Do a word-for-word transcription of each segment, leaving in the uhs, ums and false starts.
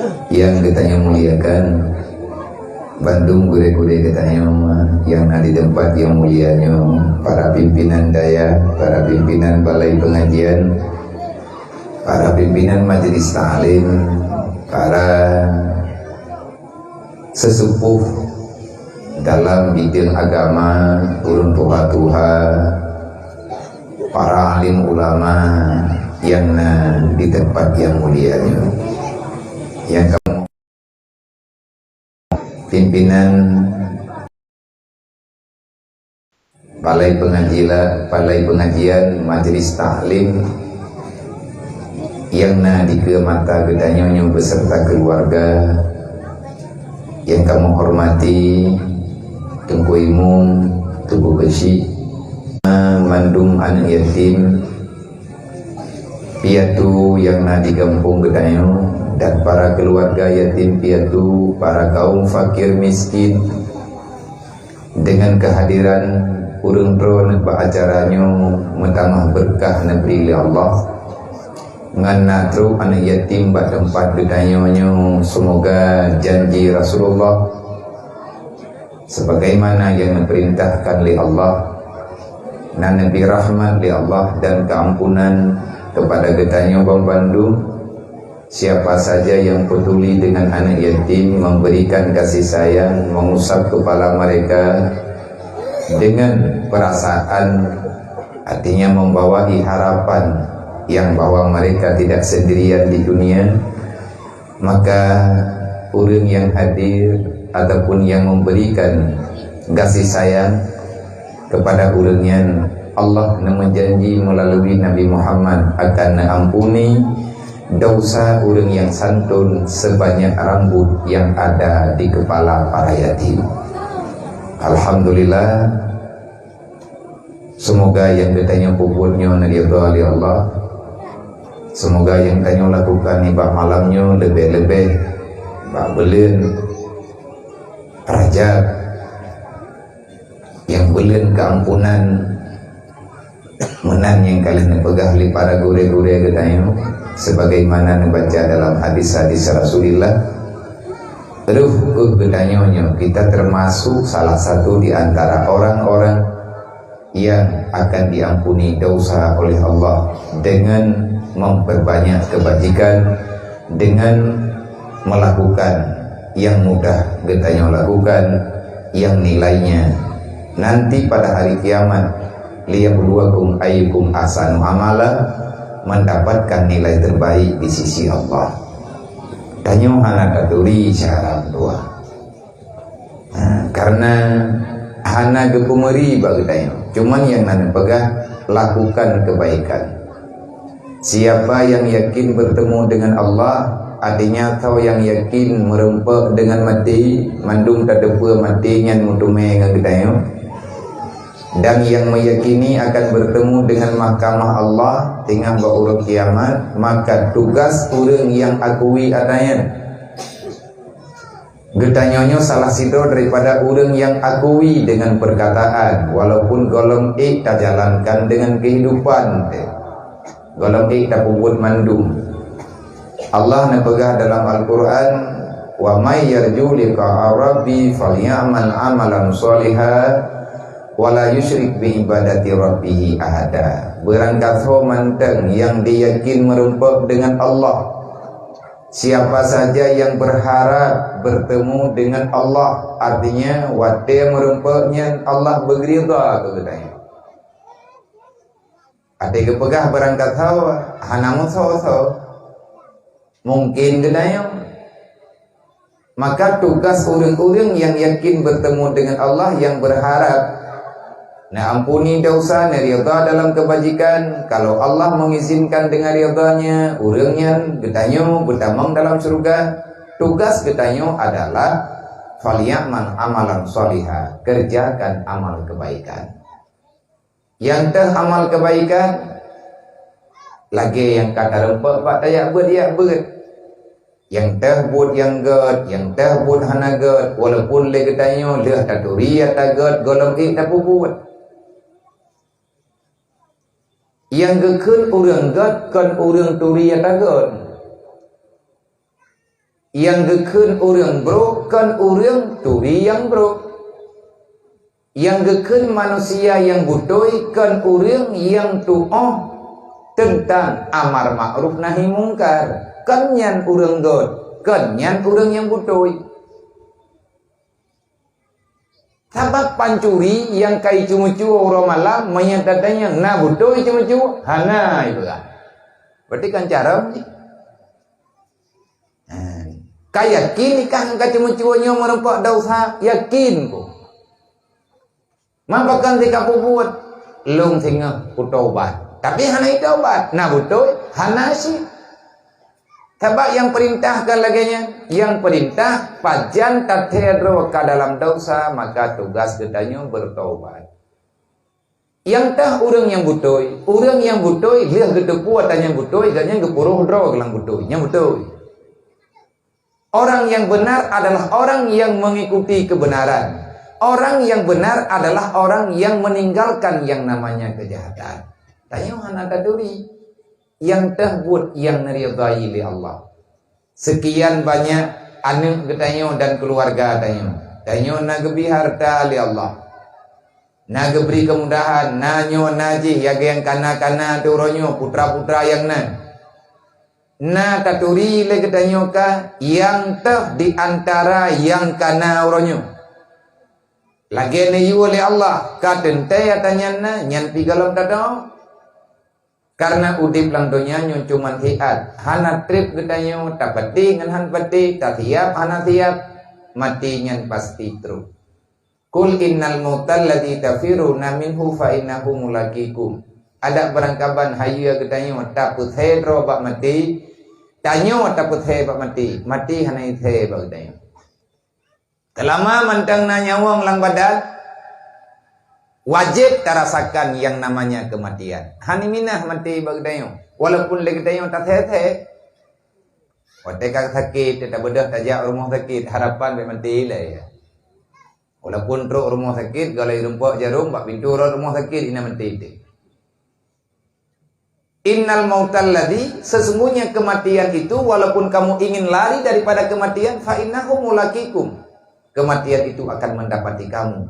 Nyang geutanyoe muliakan, bandum gurée-gurée geutanyoe nyang na di teumpat nyang mulia nyoe, para pimpinan dayah, para pimpinan balai pengajian, para pimpinan majelis taklim, para sesepuh dalam bidang agama, ureuëng tuha-tuha, para alim ulama nyang na di teumpat nyang mulia nyoe. Nyang kamoe pimpinan balai pengajila-, balai pengajian, majelis taklim nyang na dikeue mata geutanyoe nyoe beserta keluarga nyang kamoe hormati, Teungku Imum, Teungku Keuchik, mandum aneuk yatim piatu nyang na di gampông geutanyoe, dan para keluarga yatim piatu, para kaum fakir miskin. Dengan kehadiran ureuëng droeneuh bak acara nyoe meutamah beureukat neubri lé Allah. Ngon na trok aneuk yatim bak teumpat geutanyoe nyoe, seumoga janji Rasulullah sebagaimana nyang neupeurintahkan lé Allah, na neubri rahmat lé Allah dan keuampunan keupada geutanyoe banmandum. Siapa saja yang peduli dengan anak yatim, memberikan kasih sayang, mengusap kepala mereka dengan perasaan, artinya membawai harapan yang bahwa mereka tidak sendirian di dunia, maka ureuëng nyang hadir ataupun nyang memberikan kasih sayang kepada ureuëng nyan, Allah neumeujanji meulalu Nabi Muhammad akan neuampuni desya ureuëng nyang santun sebanyak rambut yang ada di kepala para yatim. Alhamdulillah, seumoga nyang geutanyoe peubuet nyoe neuridha lé Allah. Seumoga nyang tanyoe lakukan nibak malam nyoe leubeh-leubeh bak buleuen Rajab nyang buleuen keuampunan. Meunan nyang ka lheueh neupeugah lé para gurée-gurée geutanyoe, sebagaimana neubaca dalam hadis-hadis Rasulullah, rôh keuh geutanyoe nyoe, kita termasuk salah satu di antara orang-orang yang akan diampuni dosa oleh Allah dengan memperbanyak kebajikan, dengan melakukan yang mudah geutanyoe lakukan, yang nilainya nanti pada hari kiamat, "Liyabluwakum ayyukum ahsanu amala," mendapatkan nilai terbaik di sisi Allah. Tanyoe hana taturi cara meutuah. Ha, karena hana geupeumeuri bak geutanyoe. Cuman nyang na neupeugah, lakukan kebaikan. Siapa yang yakin bertemu dengan Allah, artinya tho nyang yakin meureumpok dengan maté, mandum tateupeue maté nyan meuteumé ngon geutanyoe, dan yang meyakini akan bertemu dengan mahkamah Allah teungoh bak uroe kiamat, maka tugas ureuëng nyang akui atra nyan. Geutanyoe nyoe salah sidroe daripada ureuëng nyang akui dengan perkataan, walaupun gohlom ék tajalankan dengan kehidupan. Gohlom ék tapeubuet mandum. Allah neupeugah dalam Al-Quran, "Wa may yarju liqa'a rabbi falyamal amalan shaliha wa la yusyrik bi ibadati rabbih ahada." Beurangkasoe mantong nyang diyakin meureumpok dengan Allah. Siapa saja yang berharap bertemu dengan Allah, artinya watée meureumpok nyan Allah beugeurida keu geutanyoe. Até geupeugah beurangkasoe hana meusoe-soe, mungken geutanyoe. Maka tugas ureuëng-ureuëng nyang yakin bertemu dengan Allah, yang berharap neuampuni dosa, neuridha dalam kebajikan. Kalau Allah mengizinkan dengan ridhanya, ureuëng nyan geutanyoe beutamong dalam syeuruga. Tugas geutanyoe adalah, "Falyamal amalan shaliha," kerjakan amal kebaikan. Nyang teuh amal kebaikan, lagée nyang ka tareumpok bak tajak beuet-jak beuet. Nyang teuh buet nyang gét, nyang teuh buet hana gét, walaupun lé geutanyoe lheueh taturi atra gét gohlom ék tapeubuet. Nyang geukheun ureuëng gét kon ureuëng turi atra gét. Nyang geukheun ureuëng brok kon ureuëng turi nyang brok. Nyang geukheun manusia nyang beutôi kon ureuëng nyang tuoh teuntang amar makruf nahi mungkar. Kon nyan ureuëng göt, kon nyan ureuëng nyang beutôi. Sabab pancuri nyang ka icumeucue uroe malam, meunyoe tatanyong na beutôi cumeucue, hana ipeugah. Berarti kan carông jih. Ka yakin ikah ngon ka cumeucue nyoe meurumpok desya? Yakin ku. Man pakon si ka peubuet? Lôn singoh kutobat. Tapi hana itobat. Na beutôi? Hana cit. Sabab nyang peurintah kon lagée nyan. Nyang peurintah pajan tathée droe ka dalam desya, maka tugas geutanyoe beutobat. Nyang teuh ureuëng nyang beutôi, ureuëng nyang beutôi lheueh geuteupeue ata nyang beutôi, gobnyan geupuroh droe lam beutôi. Nyang beutôi. Orang yang benar adalah orang yang mengikuti kebenaran. Orang yang benar adalah orang yang meninggalkan yang namanya kejahatan. Tanyoe hana taturi. Nyang teuh buet nyang neuridai lé Allah. Sekian banyak aneuëk geutanyoe dan keuluwarga tanyoe. Tanyoe na geubri hareuta lé Allah. Na geubri keumudahan, na nyoe na jih, lagée nyang kana-kana teuh uroe nyoe, putra-putra nyang na. Na taturi lé geutanyoe ka nyang teuh di antara nyang kana uroe nyoe. Lagée neuyue lé Allah, ka teuntée ata nyan na, nyan pih gohlom tadoe. Karena udeb lam donya nyoe cuman hiat, hana treb geutanyoe, tapatéh ngon han patéh, tasiab hana siab, maté nyan pasti trok. Qul innal mautal ladzi tafirruna minhu fa innahu mulaqikum. Adak beurangkaban hayeue geutanyoe tapeusé droe bak maté, tanyoe tapeusé bak maté, maté hana isé bak geutanyoe. Seulama mantong na nyawöng lam badan, wajéb tarasakan nyang namanya keumatian. Hana minah maté bak geutanyoe, walaupun lé geutanyoe tasé-sé. Watée ka sakét, tabeudôh tajak rumoh sakét, harapan bék maté ilée. Walaupun trok rumoh sakét, golai rumpok jarôm bak pintoe rot rumoh sakét, inan maté teuh. Innal mautal ladzi, sesungguhnya kematian itu, walaupun kamu ingin lari daripada kematian, fa innahu mulaqikum. Kematian itu akan mendapati kamu.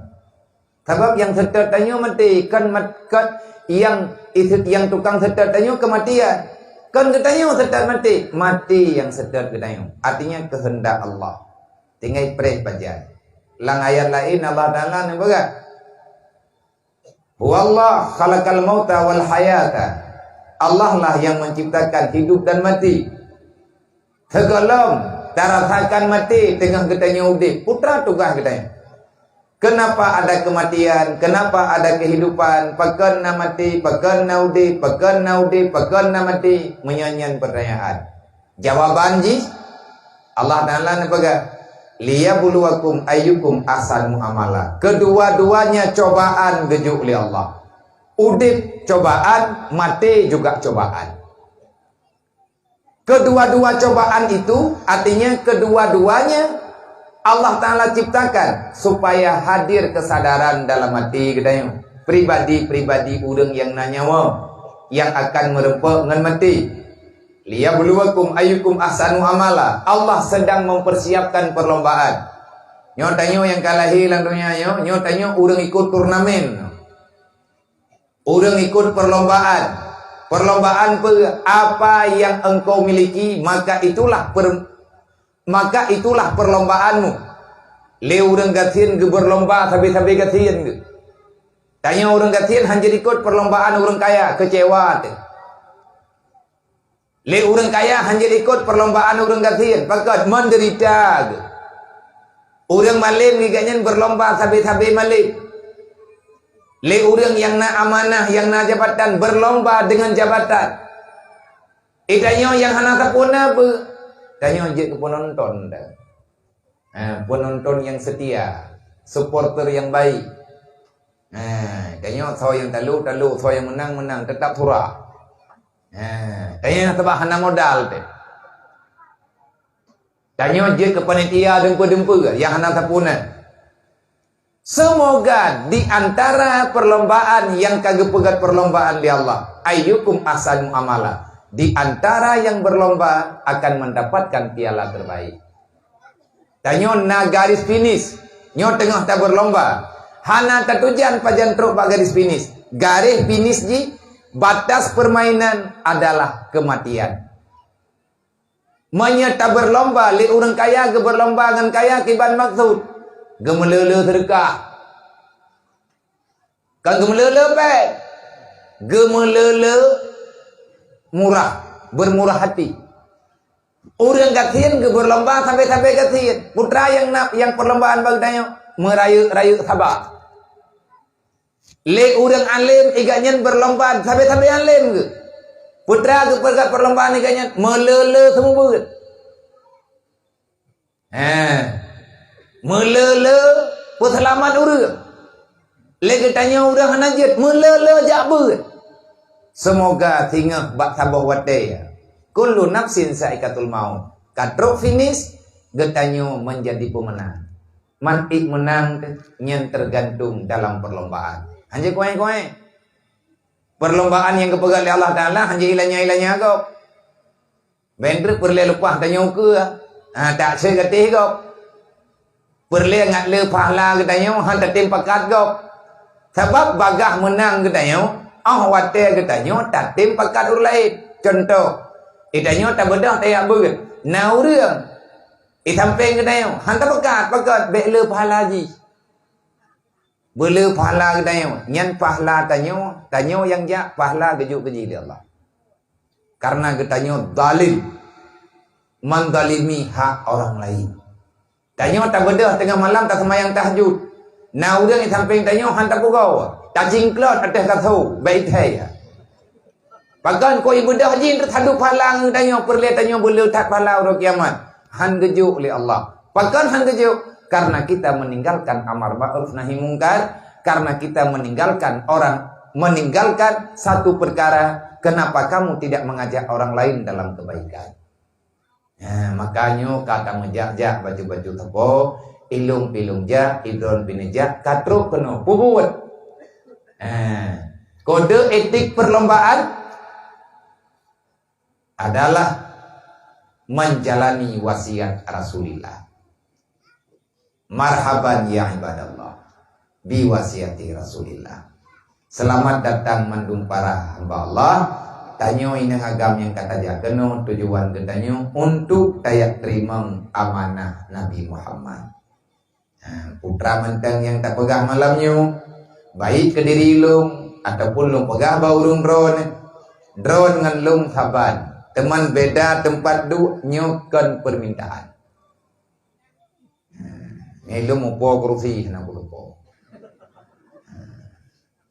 Sabab nyang seutôt tanyoe maté, kon mat-, kon nyang, nyang tukang seutôt tanyoe kematian. Kon geutanyoe seutôt maté, maté nyang seutôt geutanyoe. Artinya kehendak Allah. Tinggai preh pajan. Lam ayat laén Allah Taala neupeugah, "Huwallah khalaqal mauta wal hayata." Allah lah yang menciptakan hidup dan mati. Sigohlom tarasakan maté teungoh geutanyoe udeb, peue teuma tugaih geutanyoe? Kenapa ada kematian? Kenapa ada kehidupan? Pakon na maté? Pakon na udeb? Pakon na udeb? Pakon na maté? Meunyoe nyan peutanyaan. Jawaban jih, Allah Taala neupeugah, "Liyabluwakum ayyukum ahsanu amala." Kedua-duanya cobaan geujok lé Allah. Udeb cobaan, maté juga cobaan. Kedua-dua cobaan itu, artinya kedua-duanya Allah Taala ciptakan supaya hadir kesadaran dalam hati geutanyoe. Pribadi-pribadi ureuëng nyang na nyawa, nyang akan meureumpok ngon maté. "Liyabluwakum ayyukum ahsanu amala." Allah sedang mempersiapkan perlombaan. Nyoe tanyoe nyang ka lahé lam donya nyoe, nyoe tanyoe ureuëng ikot turnamen. Ureuëng ikot perlombaan. Perlombaan peue? Apa yang engkau miliki, maka itulah per-, maka itulah perlombaanmu. Lé ureuëng gasien geubeurlomba sabe-sabe gasien geuh. Tanyoe ureuëng gasien hana jeuet ikot perlombaan ureuëng kaya, keucewa teuh. Lé ureuëng kaya hana jeuet ikot perlombaan ureuëng gasien, pakon? Menderita geuh. Ureuëng malém ngon gobnyan beurlomba sabe-sabe malém. Lé ureuëng nyang na amanah, nyang na jabatan, beurlomba deungon jabatan. Eh, tanyoe nyang hana sapeue na peue, tanyoe jeuet keu peunonton dah. Ha, peunonton nyang seutia, suporter nyang baik. Ha, tanyoe soe nyang talo, talo, soe nyang meunang, meunang, teutap sura. Ha, tanyoe sabab hana modal teuh. Tanyoe jeuet keu panitia dumpeue-dumpeue nyang hana sapeue na. Semoga di antara perlombaan nyang ka geupeugét perlombaan lé Allah, ayyukum ahsanu amala, di antara yang berlomba akan mendapatkan piala terbaik. Tanyoe na garis finish. Nyoe teungoh tabeurlomba. Hana tatujan pajan trok bak garis finish. Garis finish jih, batas permainan adalah kematian. Meunyoe tabeurlomba, lé ureuëng kaya geubeurlomba ngon kaya kiban maksud. Geumeuleu-leu seudeukah. Kon geumeuleu-leu péng. Geumeuleu-leu murah, bermurah hati. Ureuëng gasien geubeurlomba sabe-sabe gasien. Putra nyang na, nyang perlombaan bak geutanyoe, meurayeuk-rayeuk saba. Lé ureuëng além, i gobnyan beurlomba sabe-sabe além geuh. Putra geupeugah perlombaan i gobnyan, meuleu-leu seumeubeuet. Eh, meuleu-leu peuseulamat ureuëng. Lé geutanyoe ureuëng hana jeuet, meuleu-leu jak beuet. Seumoga singoh bak saboh watée, kullu nafsin zaikatul maut. Ka trok finish, geutanyoe meunjadi peumeunang. Man ék meunang nyan teugantung dalam perlombaan. Hanjeuet kuéh-kuéh. Perlombaan nyang geupeugah lé Allah Taala hanjeuet ilanya-ilanya gob. Bék treuk peureulée leupah tanyoe keue, ha, tak seugatéh gob. Peureulée ngat le pahala geutanyoe han tatem pakat gob. Sabab bagaih meunang geutanyoe, óh watée geutanyoe tatem pakat ureuëng laén. Contoh, geutanyoe tabeudôh tajak beuet, na ureuëng i sampéng geutanyoe han tapakat, pakat bék le pahala jih. Beuleu pahala geutanyoe, nyan pahala tanyoe, tanyoe nyang jak, pahala geujok keu jih lé Allah. Karena geutanyoe zalim, menzalimi hak orang lain. Tanyoe tabeudôh teungoh malam taseumayang tahajud. Na ureuëng i sampéng tanyoe han tapeugoe, tacingklot ateueh kasô, bék ithai. Pakon keu ibadah jih teusadub pahala ngon tanyoe, peureulée tanyoe beuleu that pahala uroe kiamat. Han geujok lé Allah. Pakon han geujok? Karena kita meninggalkan amar ma'ruf nahi mungkar, karena kita meninggalkan orang, meninggalkan satu perkara, kenapa kamu tidak mengajak orang lain dalam kebaikan? Ha, maka nyoe ka tameujak-jak baju-baju teupô, ilong-ilong jak, idron bini jak, ka trok keunoe peubuet. Ha, kode etik perlombaan adalah menjalani wasiat Rasulullah. Marhaban ya ibadallah, bi wasiati Rasulillah. Selamat datang mandum para hamba Allah. Tanyoe inong agam nyang ka tajak keunoe, tujuan geutanyoe untuk tajak teurimong amanah Nabi Muhammad. Ha, putra mantong nyang tapeugah malam nyoe, baik keu diri lôn ataupun lôn peugah bak ureuëng droeneuh, droeneuh ngon lôn saban, teuma beda teumpat duek, nyoe kon peumintaan. Nyoe lôn mupo kurusi hana kutupo.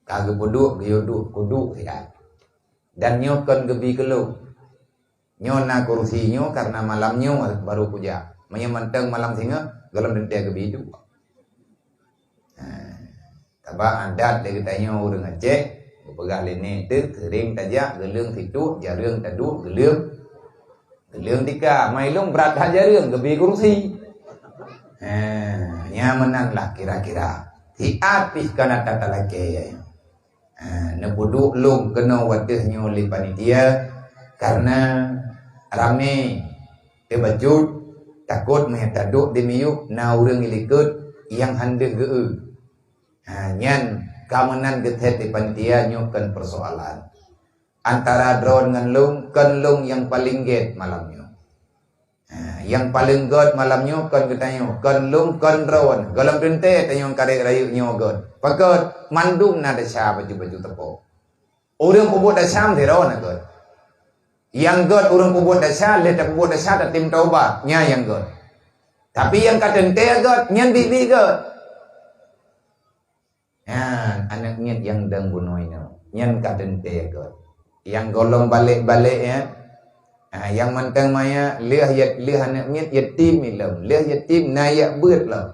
Ka geupeuduek, geuyue duek, kuduek siat. Dan nyoe kon geubi keu lôn. Nyoe na kurusi nyoe karena malam nyoe baru kujak. Meunyoe mantong malam singoh, gohlom teuntée geubi duek. Sabab adat lé geutanyoe ureuëng Aceh, geupeugah lé nèk teuh, seuring tajak geuleueng situek, jareueng taduek geuleueng, geuleueng tika. Mai lôn brat that jareueng geubi kurusi. Ha, nyan meunan lah kira-kira. Siat pih kon ata talakée. Ha, neupeuduek lôn keunoe watée nyoe lé panitia, karena ramé teubacut, takot meunyoe taduek di miyueb na ureuëng ilikot nyang han deuh geu-eu. Ha, nyan ka meunan geuthét di panitia, nyoe kon peusoalan. Antara droeneuh ngon lôn, kon lôn nyang paleng gét malam nyoe. Ha, nyang paleng gét malam nyoe kon geutanyoe, kon lôn, kon droeneuh. Gohlom teuntée tanyoe karek rayeuk nyoe gét. Pakon? Mandum na desya baju-baju teupô. Ureuëng peubuet desya sidroe na gét. Nyang gét ureuëng peubuet desya, lheueh tapeubuet desya tatem taubat, nyan nyang gét. Tapi nyang ka teuntée gét, nyan biet-biet gét. Nyan aneuëk miet nyang dong bunoe nyoe, nyan ka teuntée gét. Nyang gohlom balek-balek nyan, ha, nyang mantong maya, lheueh yat-, lheueh aneuëk miet yatim ilom, lheueh yatim na jak beuet lom.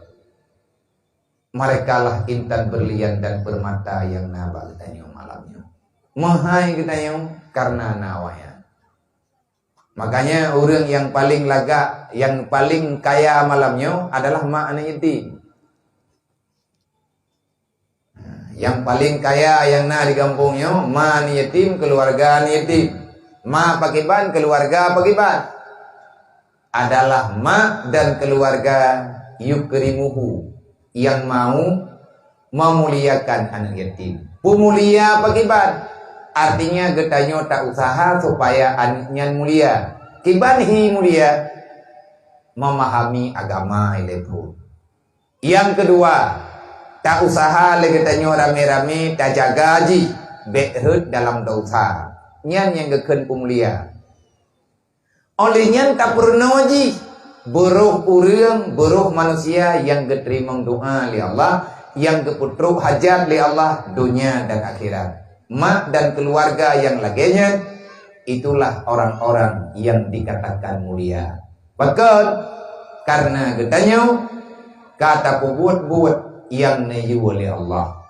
Merekalah intan berlian dan permata nyang na bak geutanyoe malam nyoe. Meuhai geutanyoe karena na awaknyan. Makanya ureuëng nyang paleng lagak, nyang paleng kaya malam nyoe adalah mak aneuëk yatim. Nyang paleng kaya nyang na di gampông nyoe, ma aneuëk yatim, keuluwarga aneuëk yatim. Ma pakriban, keuluwarga pakriban. adalah mak dan keluarga yukrimuhu, yang mau memuliakan anak yatim. Peumulia pakiban? Artinya geutanyoe tak usaha supaya anak nyan mulia. Kiban hi mulia? Memahami agama ilée phon. Yang kedua, tak usaha lé geutanyoe ramé-ramé tajaga jih bék rhot dalam dosa. Nyan nyang geukheun peumulia. Óh lheueh nyan tapeurunoe jih, beurôh ureuëng, beurôh manusia nyang geuteurimong doa lé Allah, nyang geupeutrok hajat lé Allah donya dan akhirat. Mak dan keluarga nyang lagée nyan, itulah orang-orang yang dikatakan mulia. Pakon? Karena geutanyoe ka tapeubuet-buet nyang neuyue lé Allah.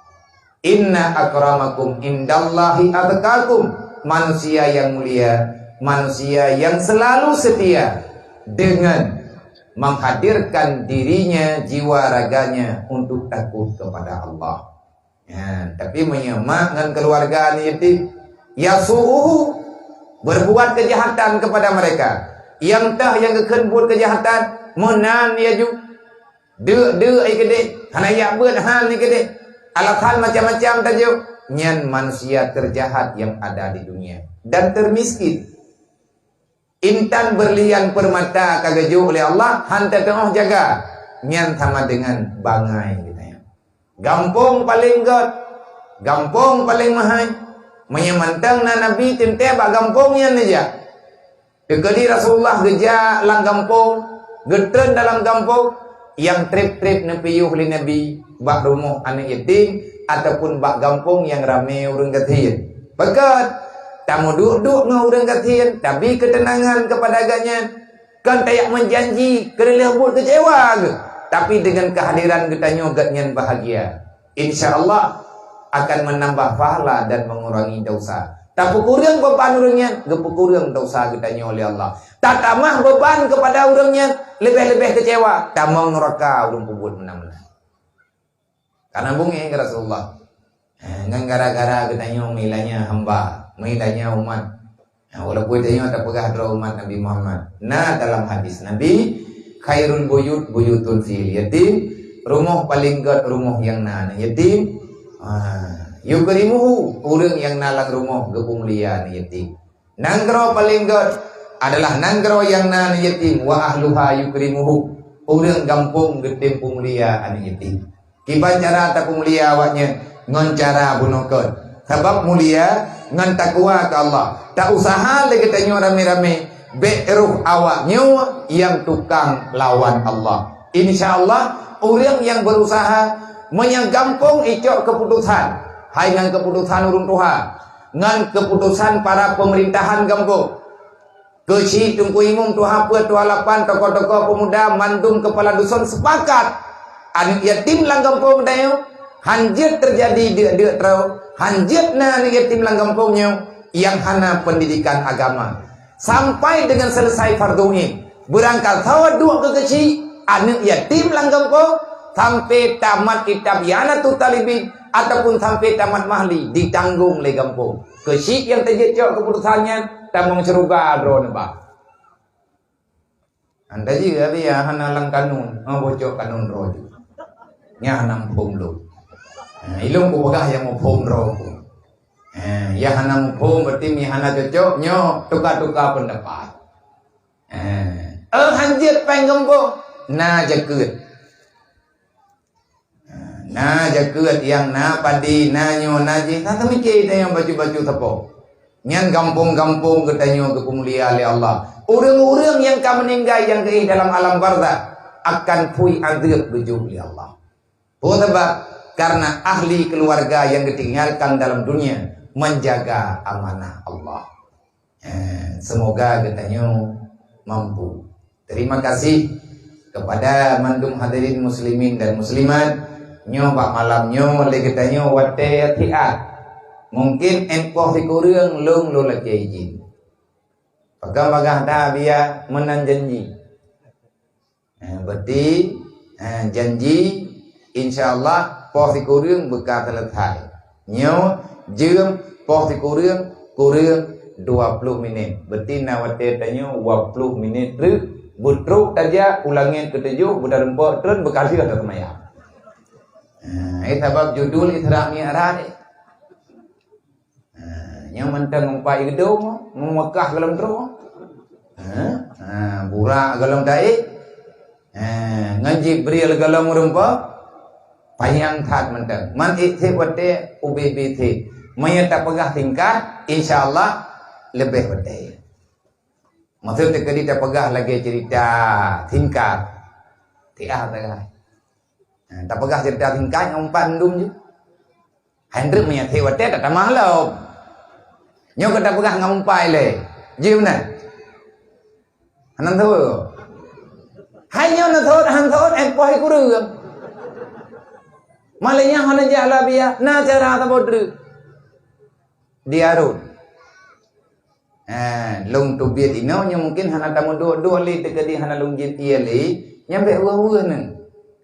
Inna akramakum indallahi atqakum. Manusia yang mulia, manusia yang selalu setia dengan menghadirkan dirinya, jiwa raganya untuk takut kepada Allah. Ya, tapi meunyoe mak ngon keluarga aneuk yatim, yasu'uhu, berbuat kejahatan kepada mereka. Nyang teuh nyang geukheun buet keujahatan, meunan laju. Deuk-deuk ai keudeh, hana jak beuet han ai keudeh. Alasan macam-macam tajok. Nyan manusia terjahat yang ada di dunia dan termiskin. Intan berlian permata ka geujok lé Allah, han teutuoh jaga. Nyan sama dengan bangai geutanyoe. Gampông paleng gét, gampông paleng meuhai. Meunyoe mantong na Nabi teuntée bak gampông nyan neujak. Teukeudi Rasulullah geujak lam gampông, geutreun dalam gampông, nyang treb-treb neupiôh lé Nabi bak rumoh aneuk yatim ataupun bak gampông nyang ramé ureuëng gasien. Pakon? Tameuduek-duek ngon ureuëng gasien, tabi keuteunangan keupada gobnyan. Kon tajak meujanji keu lheueh buet keucewa geuh, tapi deungon keuhadiran geutanyoe gobnyan bahagia. Insya Allah akan menambah pahala dan mengurangi dosa. Tapeukureueng beuban ureuëng nyan, geupeukureueng dosa geutanyoe lé Allah. Tatamah beuban keupada ureuëng nyan, leubeh-leubeh keucewa, tamong neuraka ureuëng peubuet meunan-meunan. Karena bungeng keu Rasulullah. Eh, ngon gara-gara geutanyoe meulanya hamba, meulanya umat. Nah, walaupun tanyoe tapeugah droe umat Nabi Muhammad. Na dalam hadis Nabi, khairul buyut buyutun fil yatim, rumoh paleng gét rumoh nyang na aneuk yatim. Ha, yukrimuhu, ureuëng nyang na lam rumoh geupeumulia aneuk yatim. Nanggroe paleng gét adalah nanggroe nyang na aneuk yatim, wa ahluha yukrimuhu, ureuëng gampông geutem peumulia aneuk yatim. Kiban cara tapeumulia awaknyan? Ngon cara bunoe kon. Sabab mulia ngon takwa keu Allah. Tausaha lé geutanyoe ramé-ramé bék roh awaknyoe nyang tukang lawan Allah. Insya Allah, ureuëng nyang beurusaha meunyoe gampông icok keuputosan, hai ngon keuputosan ureuëng tuha, ngon keuputosan para peumeurintahan gampông. Keuchik Teungku Imum, Tuha Peuet, Tuha Lapan, tokoh-tokoh peumuda, mandum keupala duson sepakat, aneuk yatim lam gampông tanyoe han jeuet teujadi deuk-deuk droe, han jeuet na aneuk yatim lam gampông nyoe nyang hana peundidikan agama. Sampai deungon seuleusai fardhu ain, beurangkasoe duek keu keuchik aneuk yatim lam gampông, sampai tamat kitab I'anatut Talibin ataupun sampai tamat mahli ditanggong lé gampông. Keuchik nyang teujeuet cok keuputosan nyan, tamong syeuruga droeneuh bah. Anta jih, tapi ya hana lam kanun, ha, bocok kanun droe jih. Nyan hana muphom lôn. Ha, ilôn kupeugah nyang muphom droe ku. Ha, ya hana muphom, berarti mi hana cocok, nyoe tuka-tuka pendapat. Ha. Eh, han jeuet péng gampông, na jakeuet. Na jakeuet nyang na padi, na nyoe, na jih, na teumiké nyang bacut-bacut sapo. Nyan gampông-gampông geutanyoe geupeumulia lé Allah. Ureuëng-ureuëng nyang ka meuninggai nyang geuéh dalam alam barzakh akan phui azeub geujok lé Allah. Peue sabab? Karena ahli keluarga yang ditinggalkan dalam dunia menjaga amanah Allah. Eh, semoga geutanyoe mampu. Terima kasih kepada mandum hadirin muslimin dan muslimat. Nyoe bak malam nyoe lé geutanyoe watée siat. Mungkin ék poh sikureueng lôn lôn lakée izin. Peugah-peugah dah biya meunan janji. Eh, berarti, eh, janji, insya Allah poh sikureueng beuka seuleusai. Nyoe jeuem poh sikureueng kureueng dua puluh minit. Berarti na watée tanyoe dua puluh minit reuh Beutrok tajak u langét keutujoh, beutareumpok treun, beukalheueh taseumayang. Ha, eh, sabab judul Isra Mi'raj. Ha, nyang mantong umpai geudong, meumekah gohlom trok. Ha, ha, burak gohlom taék. Ha, ngon Jibril gohlom meureumpok. Panyang that mantong. Man ék that watée ubé-bé that. Meunyoe tapeugah singkat, insya Allah leubeh watée. Maksud teukeudi tapeugah lagée ceurita singkat. Tiah teuka. Nah, tapeugah ceurita singkat ngon umpat mandum ju. Hai treuk meunyoe that watée tatamah lom. Nyoe ka tapeugah ngon umpat lé. Ji meunan? Hana thot. Hai nyoe na thot, han thot, eh, poh kureueng. Malah nyan hana jak labiah, na cara saboh treuk. Di Arun. Eh, lôn teubiet inoe nyoe mungken hana tameuduek-duek lé, teukeudi hana lôn jeuet ie lé, nyan bék weueh-weueh neuh.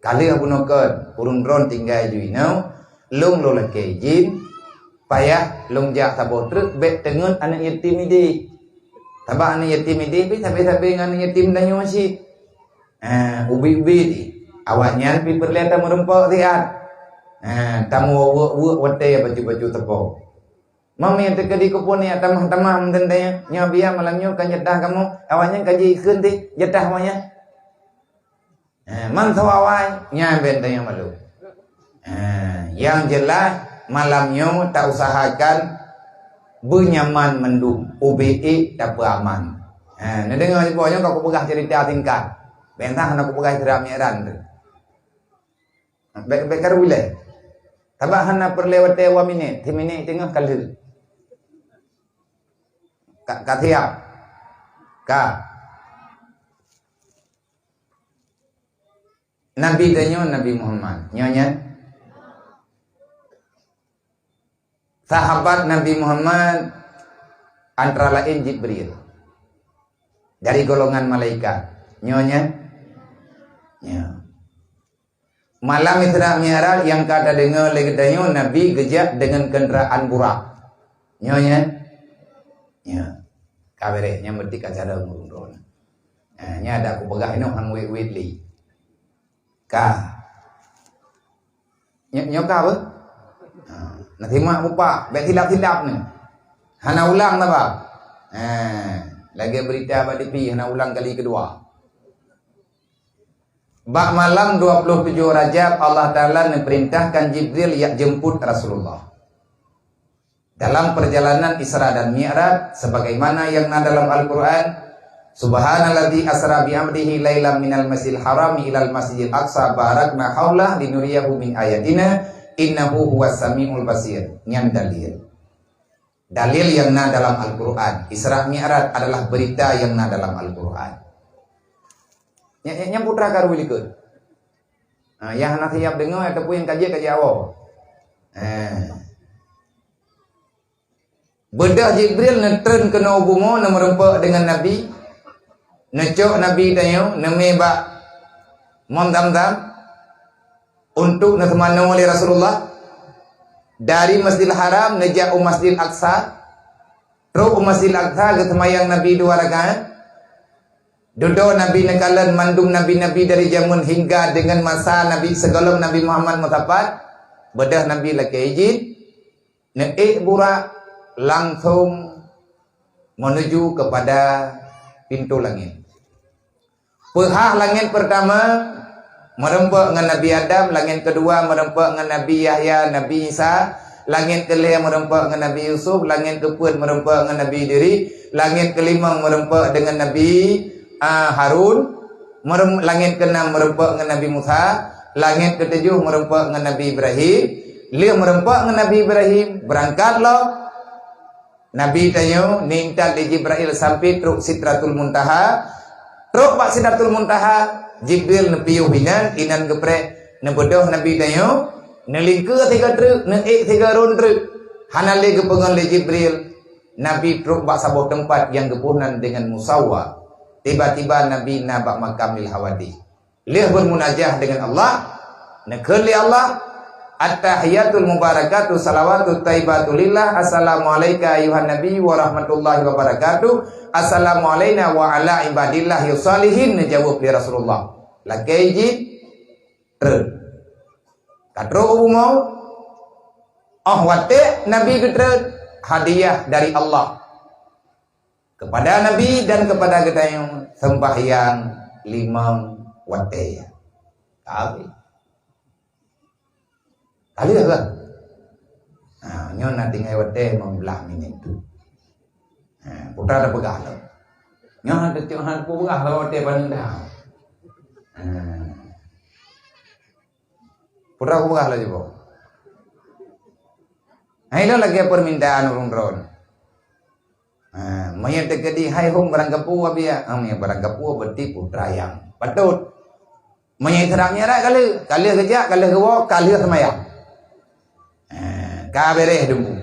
Ka lheueh bunoe kon, ureuëng droen tinggai ju inoe, lôn lôn lakée jin, payah lôn jak saboh treuk bék teungeut aneuëk yatim idéh. Sabab aneuëk yatim idéh pih sabe-sabe ngon aneuëk yatim tanyoe cit. Eh, ubit-ubit, awaknyan pih peureulée tameureumpok siat. Eh, tameuweuek-weuek watée bacut-bacut teupok. Mami teukeudi keupeue nyan tamah-tamah meuteun tanyoe, nyoe biya malam nyoe ka jatah kamoe, awaknyan ka jikheun teuh jatah awaknyan. Eh, man sawa awai, nyan ben tanyoe malu. Eh, nyang jeulaih malam nyoe tausahakan beunyaman mandum, ubé ék tapeuaman. Eh, neudeungoe sibawa nyoe ka kupeugah ceurita singkat. Bentang hana kupeugah ceurita miran tu. Bék, bék karu ilée. Sabab hana peureulée watée dua minét, si minét teungoh ka lheueh. Ka, ka siap. Ka. Nabi tanyoe Nabi Muhammad. Nyoe nyan. Sahabat Nabi Muhammad antara lain Jibril. Dari golongan malaikat. Nyoe nyan. Nyoe. Malam Isra Mi'raj nyang ka tadeungoe lé geutanyoe Nabi geujak deungon keundaraan burak. Nyoe nyan? Nyoe. Ka beureh, nyang meuti ka cara meurundon. Ha, nyan ada kupeugah inoe han wet-wet lé. Ka. Nyoe, nyoe ka apa? Ha, na simak mupak, bék silap-silap ni. Hana ulang na, Bang. Ha, lagée beurita bak tipi, hana ulang kali keudua. Bak malam dua puluh tujoh Rajab, Allah Taala neupeurintahkan Jibril jak jemput Rasulullah. Dalam perjalanan Isra dan Mi'raj, sebagaimana yang na dalam Al-Quran, "Subhanalladzi asra bi abdihi lailam minal masjidil harami ilal masjidil aqsa barakna haulah linuriyahu min ayatina, innahu huwas samiul basir." Nyan dalil. Dalil yang na dalam Al-Quran. Isra Mi'raj adalah berita yang na dalam Al-Quran. Nya, nya, nyang putra karu likot. Ha, yang hana siap dengar ataupun yang kaji-kaji awal. Ha. Beudôh Jibril neutreun keunoe bumoe, neumeureumpok deungon Nabi, neucok Nabi tanyoe, neumé bak Mont Zamzam untuk neuseumanoe lé Rasulullah. Dari Masjidil Haram neujak u Masjidil Aqsa. Trok u Masjidil Aqsa geuseumayang Nabi dua rakaat. Dudoe Nabi neukalon mandum nabi-nabi dari jameun hingga deungon masa Nabi sigohlom Nabi Muhammad meusapat. Beudôh Nabi lakée idhin. Neuék burak langsong menuju kepada pintu langit. Peuhah langit pertama meureumpok ngon Nabi Adam, langit keudua meureumpok ngon Nabi Yahya, Nabi Isa, langit keulhée meureumpok ngon Nabi Yusuf, langit keupeuet meureumpok ngon Nabi Idris, langit keulimong meureumpok deungon Nabi, a, Harun, meurem-, langit keunam meureumpok ngon Nabi Musa, langit keutujoh meureumpok ngon Nabi Ibrahim, lheueh meureumpok ngon Nabi Ibrahim, beurangkat lom. Nabi tanyoe neuintat lé Jibrail sampai trok Sidratul Muntaha. Trok bak Sidratul Muntaha, Jibril neupiôh inan, inan geupreh, neubeudôh Nabi tanyoe, neulingkeu sigoe treuk, neuék sigoe rôn treuk. Hana lé geupeungon lé Jibril. Nabi trok bak saboh teumpat nyang geuboh nan deungon musawwa. Tiba-tiba Nabi na bak makamil hawadih. Lheueh bermunajah deungon Allah, neukheun lé Allah, At-tahiyatul mubarakatuh salawatut thayyibatu lillah. Assalamu alaika ayuhan nabi wa rahmatullahi wa barakatuh. Assalamu alaina wa ala ibadillahi shalihin, jawab lé Rasulullah. Lakée jih treun. Ka trok u bumoe, óh watée Nabi geutreun, hadiah dari Allah kepada Nabi dan kepada geutanyoe, sembahyang limong watée. Ka habéh. Ka lheueh kan? Ha, nyoe na tinggai watée limong blaih minit tu. Ha, putra dah peugah lom. Nyoe hana teucok, hana peugah lom watée paneuk dah. Ha. Putra peugah lom jiboh. Ha, ilôn lagée permintaan ureuëng droen. Ha, meunyoe teukeudi hai hom barang gapu abiya, ha, meunyoe barang gapu berarti putra nyang patôt. Meunyoe Isra Mi'raj ka lheueh, ka lheueh geujak, ka lheueh geuwoe, ka lheueh seumayang. Ha, ka beureh deungon.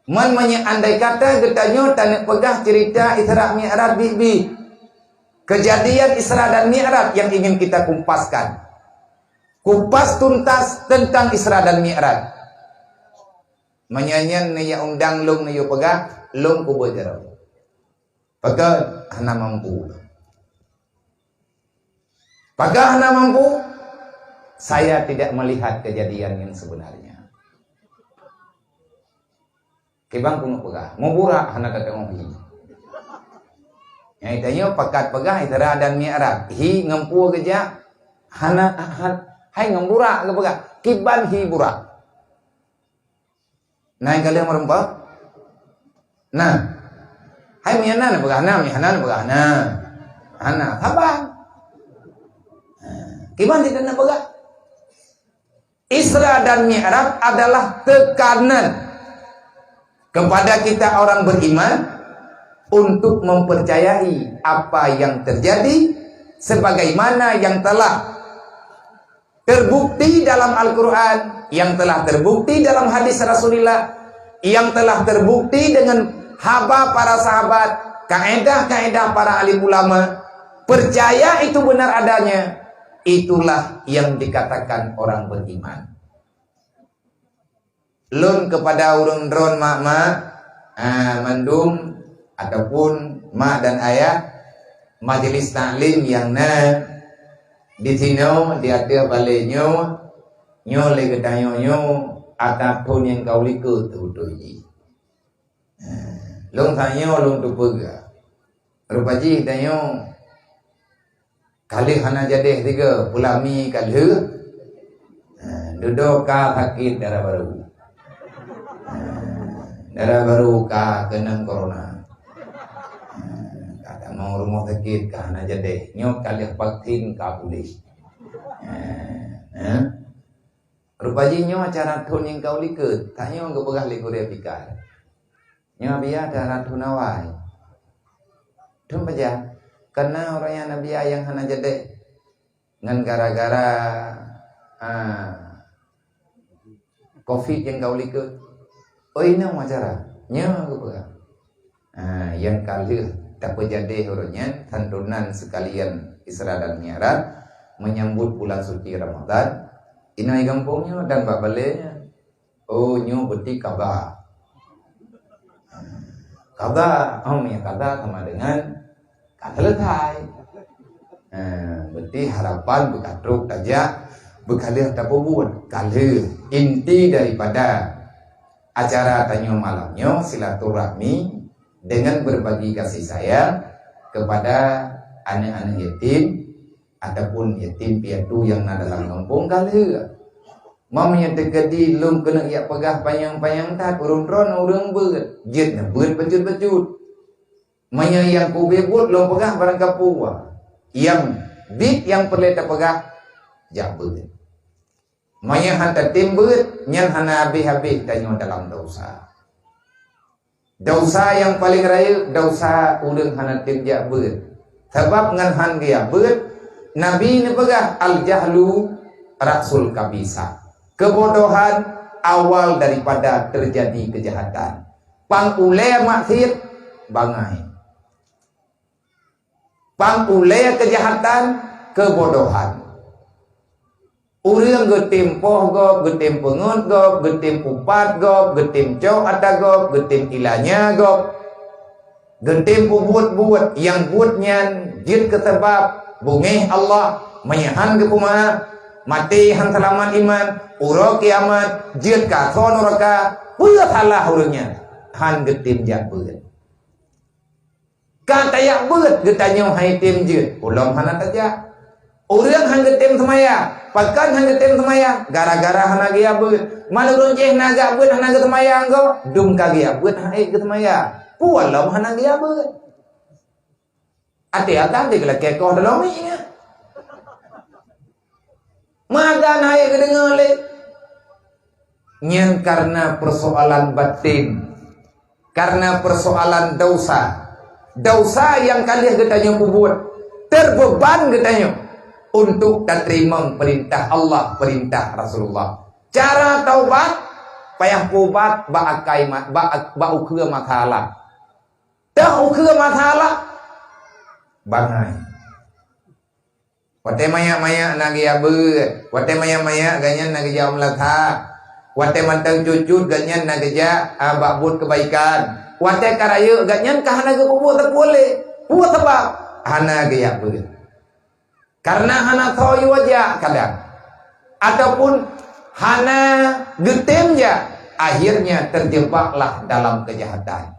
Meunyoe andai kata geutanyoe taneuk peugah cerita Isra Mi'raj bit-bit, kejadian Isra dan Mi'raj yang ingin kita kumpaskan. Kupas tuntas tentang Isra dan Mi'raj. Meunyoe nyan neujak undang lôn neuyue peugah, lôn kubu jaroe. Pakon hana mampu. Pakon hana mampu, saya tidak melihat kejadian yang sebenarnya. Kiban keuneuk peugah, muburak hana tateuoh hi. Nyang tanyoe pakat peugah Isra dan Mi'raj, hi ngon peue geujak, hana, ha-, hai ngon burak geupeugah, kiban hi burak. Na nyang ka lheueh meureumpok? Na. Hai meunyoe na neupeugah na, meunyoe hana neupeugah na. Hana, saban. Ha, kiban cit na peugah. Isra dan Mi'raj adalah tekanan kepada kita orang beriman untuk mempercayai apa yang terjadi sebagaimana yang telah terbukti dalam Al-Quran, yang telah terbukti dalam hadis Rasulullah, yang telah terbukti dengan haba para sahabat, kaedah-kaedah para alim ulama, percaya itu benar adanya, itulah yang dikatakan orang beriman. Lôn keupada ureuëng droen mak-mak, ah, mandum ataupun mak dan ayah, majelis taklim nyang na di sinoe, di ateueh balée nyoe, nyoe lé geutanyoe nyoe ata thon nyang ka u likot teubeutôi jih. Ah, lôn tanyoe lôn teupeugah. Rupa jih tanyoe ka lheueh hana jadeh tiga, peulami ka lheueh. Ha, dudoe ka sakét dara barô. Ha, dara barô ka keunong corona. Ha, ka tamong rumoh sakét ka hana jadeh. Nyoe ka lheueh vaksin ka puléh. Ha, ha. Rupa jih nyoe acara thon nyang ka u likot. Tanyoe geupeugah lé gurée Abika. Nyoe biya dara thon awai. Thon pajan, kana ureuëng nyang na biya nyang hana jadeh ngon gara-gara, ah, covid nyang ka u likot. Oi, inong acara. Nyoe geupeugah. Ah, nyang ka lheueh tapeujadeh ureuëng nyan, santunan sekalian Isra dan Mi'raj, menyambut bulan suci Ramadan. Inong di gampông nyoe dan bak balée nyan. Oh, nyoe beuti kaba. Kaba, oh, meunyoe kaba sama dengan ka selesai. Eh, beuti harapan beukatrok tajak, beukaleuh tapeubuet, kaleuh. Inti daripada acara tanyoe malam nyoe silaturahmi dengan berbagi kasih sayang kepada aneuk-aneuk yatim, ataupun yatim piatu nyang na dalam gampông ka lheueh. Meunyoe teukeudi lôn keuneuk jak peugah panyang-panyang that, ureuëng droen ureuëng beuet, jeuet neubeuet bacut-bacut. Meunyoe nyang kube buet lôn peugah barangkapeue, nyang bit nyang peureulée tapeugah, jak beuet. Meunyoe hana tem beuet, nyan hana habéh-habéh tanyoe dalam desya. Desya nyang paleng rayeuk, desya ureuëng hana tem jak beuet. Sabab ngon hán geujak beuet, Nabi neupeugah, "Al-jahlu ra'sul kabisa." Keubodohan awal daripada teujadi keujahatan. Pang ulée maksiet, bangai. Pang ulée keujahatan, keubodohan. Ureuëng geutem poh gob, geutem peungeut gob, geutem upat gob, geutem cok ata gob, geutem ilanya gob, geutem peubuet-buet nyang buet nyan jeuet keu sabab beungéh Allah, meunyoe han geupeumaáf, maté han seulamat iman, uroe kiamat jeuet keu asoe nuraka. Peue salah ureuëng nyan? Han geutem jak beuet. Ka tajak beuet geutanyoe han tem jeuet, ulôn hana tajak. Ureuëng han geutem seumayang, pakon han geutem seumayang? Gara-gara hana geujak beuet. Man ureuëng jéh na jak beuet hana geuseumayang goe, dum ka geujak beuet han ék geuseumayang. Peue lom hana geujak beuet? Até akan digeulakée koh dalam minyeuk. Maka na hai geudeungoe lé. Nyan karena persoalan batin, karena persoalan dosa. Dosa nyang ka lheueh geutanyoe peubuet, terbeuban geutanyoe untuk tateurimong peurintah Allah, peurintah Rasulullah. Cara taubat, payah peubat bak akai ma-, bak, bak ukeue masalah. Teuh ukeue masalah, bangai. Watée manyak-manyak na geujak beuet, watée manyak-manyak gobnyan na geujak u meulasa, watée mantong cut-cut gobnyan na geujak, a, bak buet keubaikan, watée ka rayeuk gobnyan ka hana geupeubuet sapeue lé. Peue sabab? Hana geujak beuet. Karena hana soe yue jak kadang, ataupun hana geutem jak, akhirnya terjebaklah dalam kejahatan.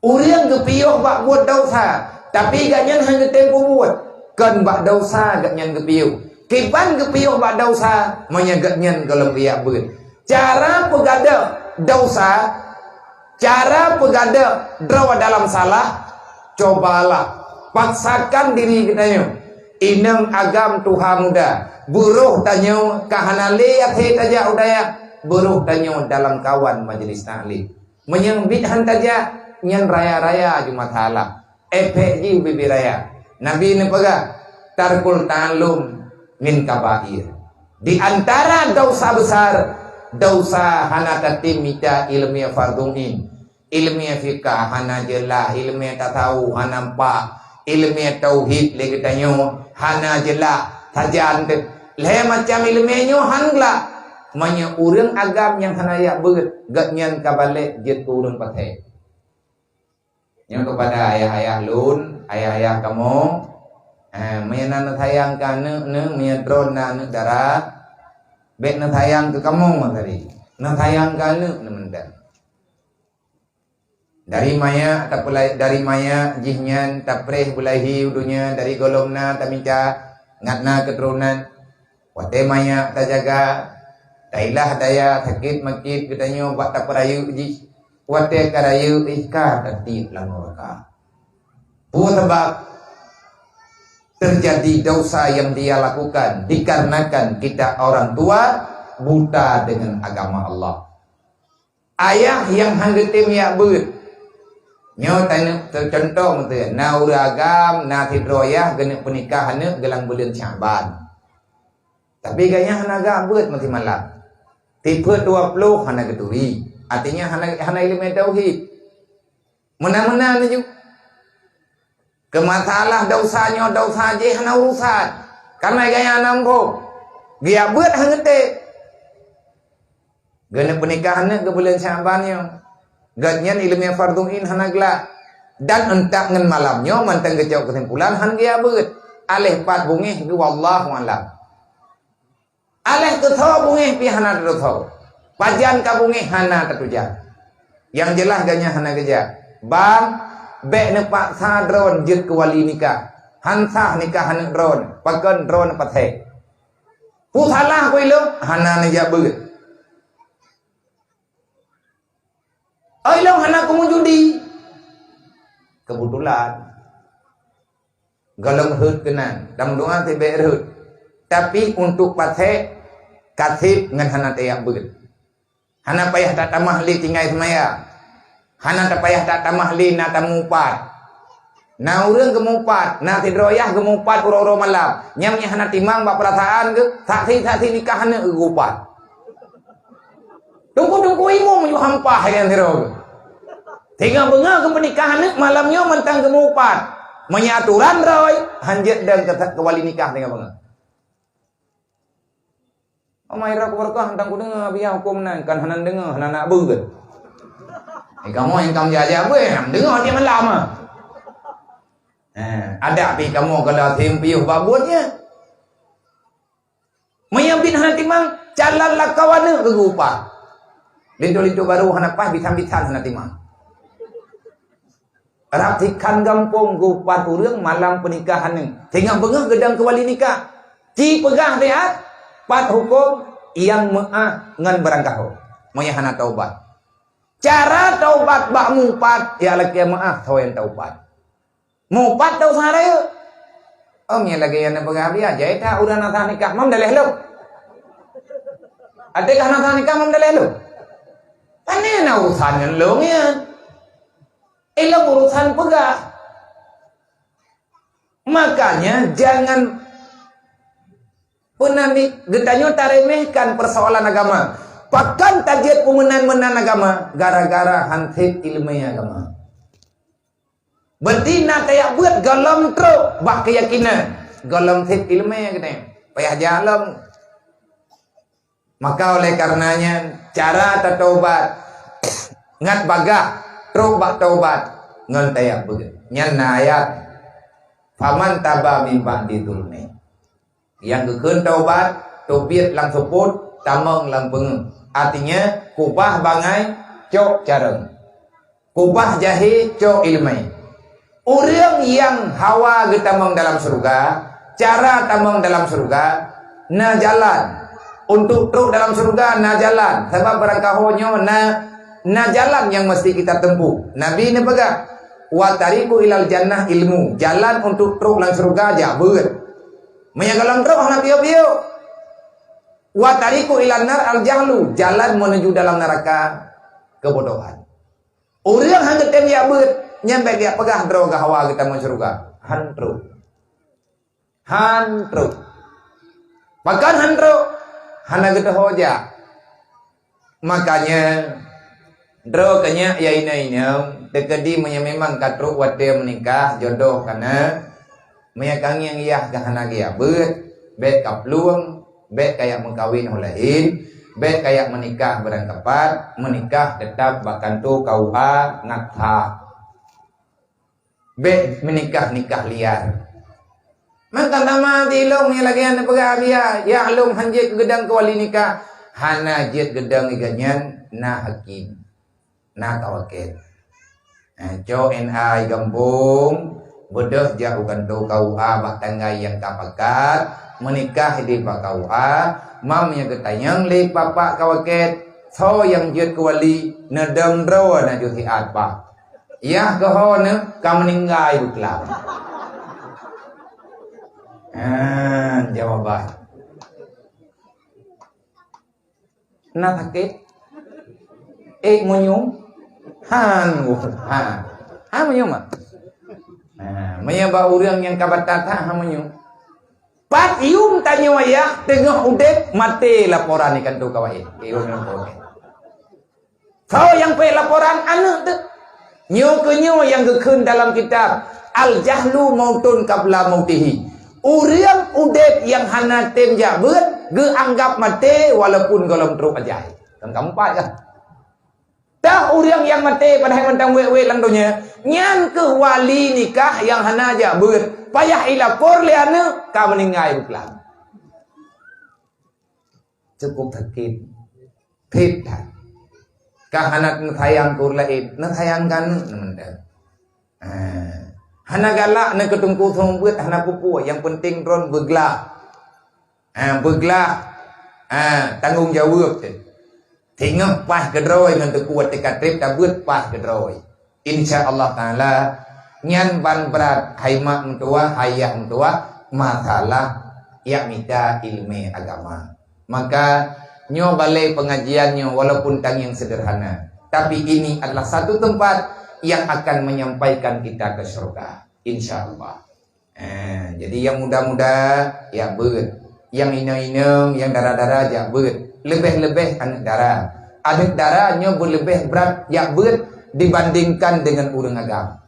Ureuëng geupiôh bak buet desya, tapi gobnyan hana geutem peubuet. Kon bak desya gobnyan geupiôh. Kiban geupiôh bak desya, meunyoe gobnyan gohlom geujak beuet. Cara peugadôh desya, cara peugadôh droe dalam salah, cobalah paksakan diri geutanyoe. Inong agam tuha muda, beurôh tanyoe ka hana lé até tajak u dayah, beurôh tanyoe dalam kawan majelis taklim. Meunyoe biet han tajak, nyan raya-raya ju masalah. Efek jih ubé-bé raya. Nabi neupeugah, "Tarkul ta'allum min kabair." Di antara desya besar, desya hana tatem mita ileumé fardhu ain. Ileumé fikah hana jeulaih, ileumé tasawuf hana nampak, ileumé tauhid lé geutanyoe hana jeulaih. Sajan teuh lhée macam ileumé nyoe han glak. Meunyoe ureuëng agam nyang hana jak beuet, gobnyan ka balek jeuet keu ureuëng pasék. Nyoe keupada ayah-ayah lôn, ayah-ayah kamoe, eh, meunyoe na neusayang keu aneuëk neuh, meunyoe droeneuh na aneuëk dara, bék neusayang keu kamoe tadi, neusayang keu aneuëk neuh mantong. Dari manyak tapulai-, dari manyak jih nyan tapréh beulahé u donya, dari gohlom na tamita ngat na keuturonan. Watée manyak tajaga, tailah daya sakét makét geutanyoe bak tapeurayeuk jih. Watée ka rayeuk jih ka tatiek lam nuraka. Peue sabab? Terjadi dosa yang dia lakukan dikarenakan kita orang tua buta dengan agama Allah. Ayah nyang han geutem jak beuet. Nyoe taneuk teucontoh meuteuen, na ureuëng agam, na sidroe yah geuneuk peunikah aneuëk geulang buleuen Syaban. Tapi gobnyan hana jak beuet meusimalam. Tipeuet dua ploh hana geuturi. Artinya hana, hana ileumé tauhid. Meunan-meunan laju. Keu masalah desya nyoe, desya jih hana urusan. Karena gaya hana muphom. Geujak beuet han geutem. Geuneuk peunikah aneuëk geubuleuen Syaban nyoe. Gobnyan ileumé fardhu ain hana glak. Dan euntak ngon malam nyoe mantong geucok keusimpulan han geujak beuet. Aléh pat beungéh geuh wallahu alam. Aléh keusoe beungéh pih hana tateusoe. Pajan ka beungéh hana tatujan. Nyang jeulaih gobnyan hana geujak. Bang, bék neupaksa droen jeuet keu wali nikah. Han sah nikah aneuëk droen, pakon droen pasék. Peue salah ku ilôn? Hana neujak beuet. Oh, ilôn hana kumeujudi. Keubeutulan. Gohlom rhot keunan, lam doa sibék rhot. Tapi untuk pasék, ka sép ngon hana tajak beuet. Hana payah tatamah lé tinggai seumayang. Hana tapayah tatamah lé na tamupat. Na ureuëng geumupat, na sidroe yah geumupat uroe-uroe malam. Nyang nyan hana timang bak peurasaan geuh, saksi-saksi nikah aneuëk geuh geuupat. Teungku-teungku imum ju hampah nyang sidroe geuh. Singoh beungoh geupeunikah aneuëk malam nyoe mantong geumupat. Meunyoe aturan droe, han jeuet dong keu, keu wali nikah singoh beungoh. Mai rot barokah, hantang kudeungoe, biya huköm nan, kan hana deungoe, hana nak beuet. Eh, kamoe nyang ka meujaja beuet, hana deungoe tiep malam ah. Eh, adak pih kamoe kalau asém piôh bak buet nyan. Meunyoe biet hana timang, calon lakoe aneuk geugupa. Linto-linto barô hana paih, bisan-bisan hana timang. Rab sikhan gampông geupat ureuëng malam peunikahan nyan. Singoh beungoh geudong keu wali nikah. Ci peugah siat, pat huköm nyang meuáh ngon barangkaho. Meunyoe hana taubat. Cara taubat bak mupat, ya lakée meuáh, soe nyang taubat. Mupat tau sehari. Om nyang lagée nyang peugah biasa, jai that ureuëng na sah nikah, mam daleh lom. Adakah na sah nikah, mam daleh lom? Pane na urusan ngon lôn nyan. Ilong urusan peugah. Makanya jangan pernah ni, geutanyoe taremehkan persoalan agama. Pakon tajeuet peumeunan-meunan agama gara-gara han sép iéleumé agama. Berarti na tajak beuet gohlom trok bak keuyakinan, gohlom sép iéleumé geutanyoe. Payah jak lom. Maka oleh karenanya, cara tataubat ngat bagah trok bak taubat ngon tajak beuet. Nyan na ayat, "Faman taba min ba'di zulmi." Nyang geukheun taubat, teubiet lam seupôt, tamong lam peungeuh. Artinya, kubah bangai, cok carông. Kubah jahé cok iéleumé. Ureuëng nyang hawa geutamong dalam syeuruga, cara tamong dalam syeuruga, na jalan. Untuk trok dalam syeuruga na jalan, sabab barangkaho nyoe na, na jalan nyang meusti kita tempuh. Nabi neupeugah, "Wa tariqu ilal jannah ilmu." Jalan untuk trok lam syeuruga jak beuet. Meunyoe gohlom trok hana piôh-piôh. "Wa tariqu ilan nar al jahlu." Jalan menuju dalam neraka kebodohan. Ureuëng hana tem jak beuet, nyan bék jak peugah droe geuh hawa geutamong syeuruga. Han trok. Han trok. Pakon han trok? Hana geutuho jak. Makanya, droe keunyak ya inong-inong, teukeudi meunyoe memang ka trok watée meunikah, jodoh kana, meunyoe ka ngieng yah ka hana geujak beuet, bék ka plueng, bék ka jak meukawen ho laén, bék ka jak meunikah beurangkapat, meunikah teutab bak kantô K U H ngat that. Bék meunikah nikah liar. Maka sama di lôn nyang lagée nyan peugah biasa, ya lôn han jeuet keu geudong keu wali nikah, hana jeuet geudong iga nyan na hakim. Na ka wakét. Eh, cok N A i gampông, beudôh jak u kantô K U H bak tanggai nyang ka pakat, meunikah di bak K U H, mam nyang geutanyong lé bapak ka wakét, soe nyang jeuet keu wali, neudong droe na jeuet siat bah. Yah keuhon ka meuninggai beuklam. Ah, jawaban. Na sakét? Eh, meunyoe? Han, han. Han meunyoe mak? Nah, meunyoe bak ureuëng nyang ka batat, ha, han meunyoe. Pat yum tanyoe yah teungoh udeb maté laporan ikan tu kawai. Eh, ureuëng nyang kawai. Soe nyang peuet laporan? Aneuëk teuh. Nyoe keuh nyoe nyang geukheun dalam kitab, "Al-jahlu mautun qabla mautihi." Ureuëng udeb nyang hana tem jak beuet, geuanggab maté walaupun gohlom trok ajai. Kan kamoe pat kan? Tah ureuëng nyang maté padahai mantong wét-wét lam donya, nyan keuh wali nikah nyang hana jak beuet. Payah ilapor lé aneuëk, ka meuninggai beuklam. Cukup sakét. Phet that. Ka hana neusayang keu ureuëng laén, neusayang keu aneuëk neuh mantong. Ah. Hana galak neuh keu teungku seumeubeuet, hana peue-peue, nyang penting droen beuglah. Ah, beuglah. Ah, tanggong jaweueb teuh. Singoh paih keudroe ngon teungku watée ka treb tabeuet paih keudroe. Insya Allah Taala, nyan ban brat hai mak meutuwah, hai yah meutuwah, masalah jak mita iéleumé agama. Maka, nyoe balée pengajian nyoe walaupun tangieng sederhana, tapi ini adalah satu tempat yang akan menyampaikan kita ke syurga. Insya Allah. Eh, jadi nyang muda-muda jak beuet, nyang inong-inong, nyang dara-dara jak beuet, leubeh-leubeh aneuëk dara. Aneuëk dara nyoe beuleubeh brat jak beuet dibandingkan dengan ureuëng agam.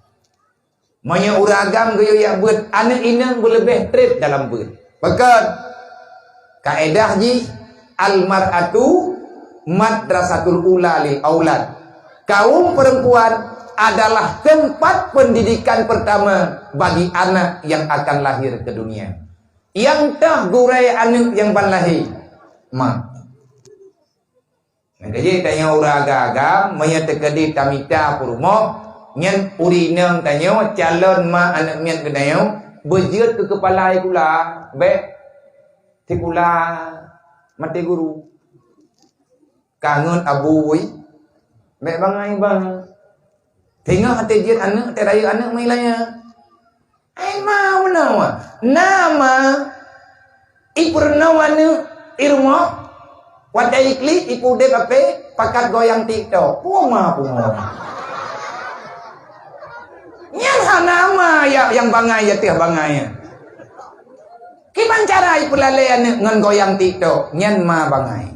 Meunyoe ureuëng agam geuyue jak beuet, aneuëk inong beuleubeh treb dalam beuet. Pakon? Kaedah jih, Al-mar'atu madrasatul ula lil aulad. Kaum perempuan adalah tempat pendidikan pertama bagi anak yang akan lahir ke dunia. Nyang teuh gurée aneuëk nyang ban lahé, mak. Nyang keujeuet tanyoe ureuëng agam-agam, meunyoe teukeudi tamita peurumoh, nyan ureuëng inong tanyoe, calon mak aneuëk miet geutanyoe, beujeuet keu keupala sikula, bék sikula maté guru. Kangeut abu, bék bangai-bangai. Teungoh até jeuet aneuëk, até rayeuk aneuëk meuilanya. Ai ma meunoe, na ma ipeurunoe aneuëk i rumoh, watée iklik ipeudeb ape pakat goyang TikTok. Puma, puma. Nyan hana ma ya, nyang bangai ya teuh bangai. Kiban cara ipeulalée aneuëk ngon goyang TikTok, nyan ma bangai.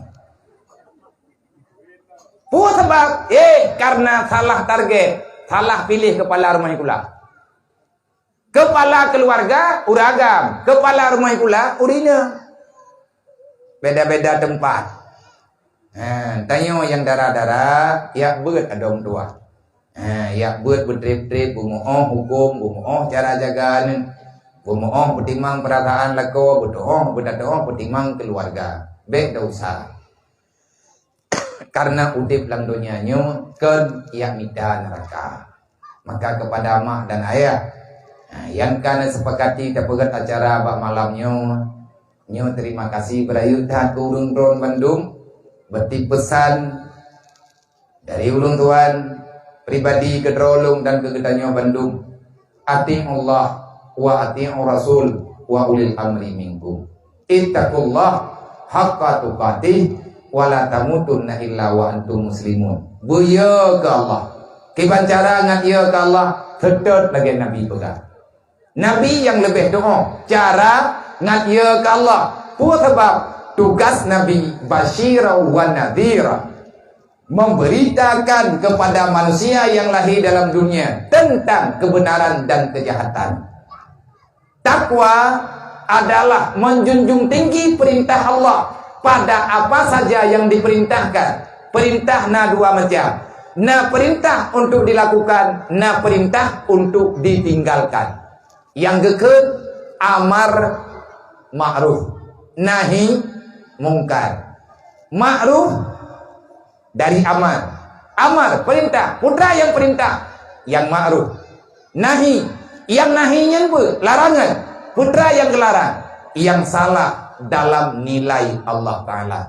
Peue sabab? Eh, karena salah target, salah pilih kepala rumah sikula. Kepala keluarga ureuëng agam, kepala rumah sikula ureuëng inong. Beda-beda tempat. Ha, tanyoe nyang dara-dara, jak beuet adong tuah. Ha, jak beuet beutreb-treb, beumeuoh huköm, beumeuoh cara jaga aneuëk, beumeuoh beutimang peurasaan lakoe, beuteuoh, beutatuoh beutimang keuluwarga. Bék desya. Karena udeb lam donya nyoe kon jak mita neuraka. Maka kepada mak dan ayah, ha, nyang ka neusepakati tapeugét acara bak malam nyoe, nyoe terima kasih beurayeuk that keu ureuëng droen bandum. Berarti pesan dari ulôn tuan pribadi keu droe lôn dan keu geutanyoe bandum, "Ati'ullah wa ati'ur rasul wa ulil amri minkum. Ittaqullah haqqa tuqatih wa la tamutunna illa wa antum muslimun." Beuyö keu Allah. Kiban cara ngat yö keu Allah, seutôt lagée Nabi peugah. Nabi nyang leubeh tuoh cara ngat yö keu Allah. Peue sabab? Tugas Nabi basyira wa nadhira, memberitakan kepada manusia yang lahir dalam dunia tentang kebenaran dan kejahatan. Takwa adalah menjunjung tinggi perintah Allah pada apa saja yang diperintahkan. Perintah na dua macam. Na perintah untuk dilakukan, na perintah untuk ditinggalkan. Nyang geukheun amar ma'ruf, nahi mungkar. Ma'ruf dari amar. Amar, perintah. Peue treuk nyang perintah? Nyang ma'ruf. Nahi. Nyang nahi nyan peue? Larangan. Peue treuk nyang geularang? Nyang salah dalam nilai Allah Taala.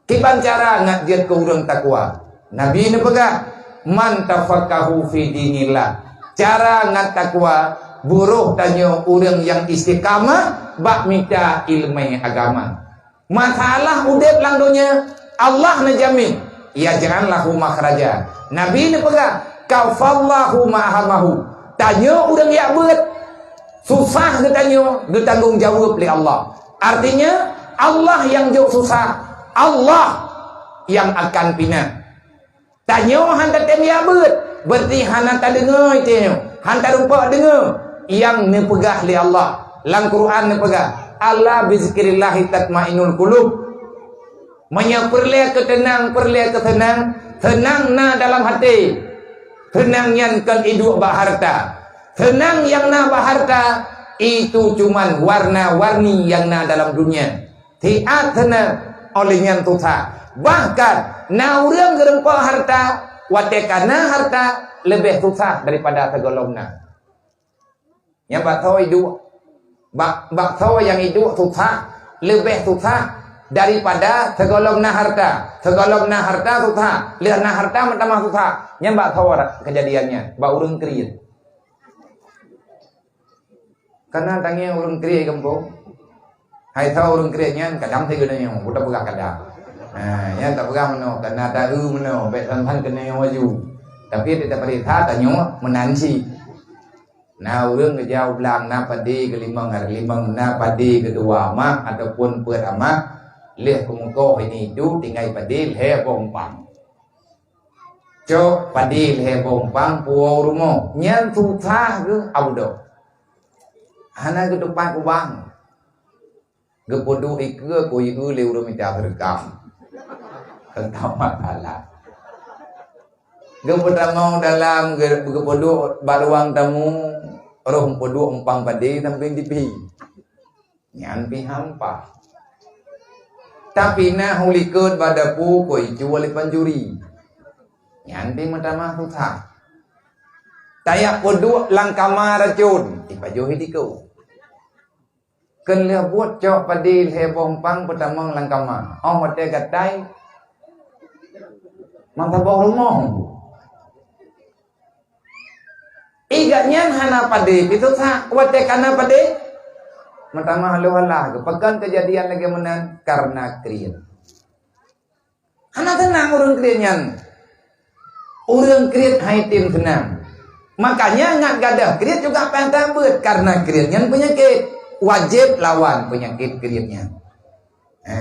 Kiban cara ngat jeuet keu ureuëng takwa? Nabi neupeugah, "Man tafaqahu fi dinillah." Cara ngat takwa, beu roh tanyoe ureuëng nyang istiqamah bak mita iéleumé agama. Masalah udeb lam donya, Allah neujamin, "Yaj'al lahu makhraja." Nabi neupeugah, "Kafallahu ma hamahu." Tanyoe ureuëng jak beuet, susah geutanyoe geutanggong jaweueb lé Allah. Artinya, Allah nyang jok susah, Allah nyang akan pinah. Tanyoe hana tatem jak beuet, berarti hana tadeungoe tanyoe, hana tarumpok deungoe nyang neupeugah lé Allah. Lam Quran neupeugah, "Ala bizikrillahi tatmainnul qulub." Meunyoe peureulée keu teunang, peureulée keu seunang, seunang na dalam até. Seunang nyan kon iduek bak harta. Seunang nyang na bak harta, itu cuman warna-warni nyang na dalam dunia. Siat seunang, óh lheueh nyan susah. Bahkan, na ureuëng geurumpok harta, watée ka na harta, leubeh susah daripada sigohlom na. Nyang bak soe iduek, bak, bak soe nyang iduek susah, leubeh susah daripada sigohlom na harta. Sigohlom na harta susah, lheueh na harta meutamah susah. Nyang bak soe keujadian nyan, bak ureuëng kriet. Kana tangieng ureuëng kriet gampông. Hai soe ureuëng kriet nyan, kadang sigoe nyoe, buta peugah kadang. Nah, nyan tak peugah meunoe, kana ta eu meunoe, bék san-san keunoe laju. Tapi di tapeuriksa tanyoe meunan cit. Na ureuëng geujak u blang, na padé geulimong, limong na padé geudua mah ataupun peuet amah, lheueh keumeukoh ini itu tinggai padé lhée boh umpang. Cok padé lhée boh umpang puwoe rumoh, nyan susah geuh abudok. Hana geutupat kubang. Geupeuduek ikeue keu ieu lé ureuëng mita seureukam. Teuntang masalah. Geupeutamong dalam, ge-, geupeuduek bak ruang tamu, roh peuduek umpang padé sampéng tipi. Nyan pih hampa. Tapi na hu likot bak dapu keu icu oleh pancuri. Nyan pih meutamah susah. Tajak peuduek lam kama racun, ipajoh i dikeue. Kheun lheueh buet cok padé lhée boh umpang peutamong lam kama. Óh watée gatai, meusaboh rumoh. Igat nyan hana padé pih susah, watée kana padé meutamah lôn alah. Pakon keujadian lagée meunan? Kareuna kriet. Hana seunang ureuëng kriet nyan. Ureuëng kriet hai tem seunang. Makanya ngat gadoh kriet juga payah tabeuet, kareuna kriet nyan peunyakét. Wajéb lawan peunyakét kriet nyan. Ha.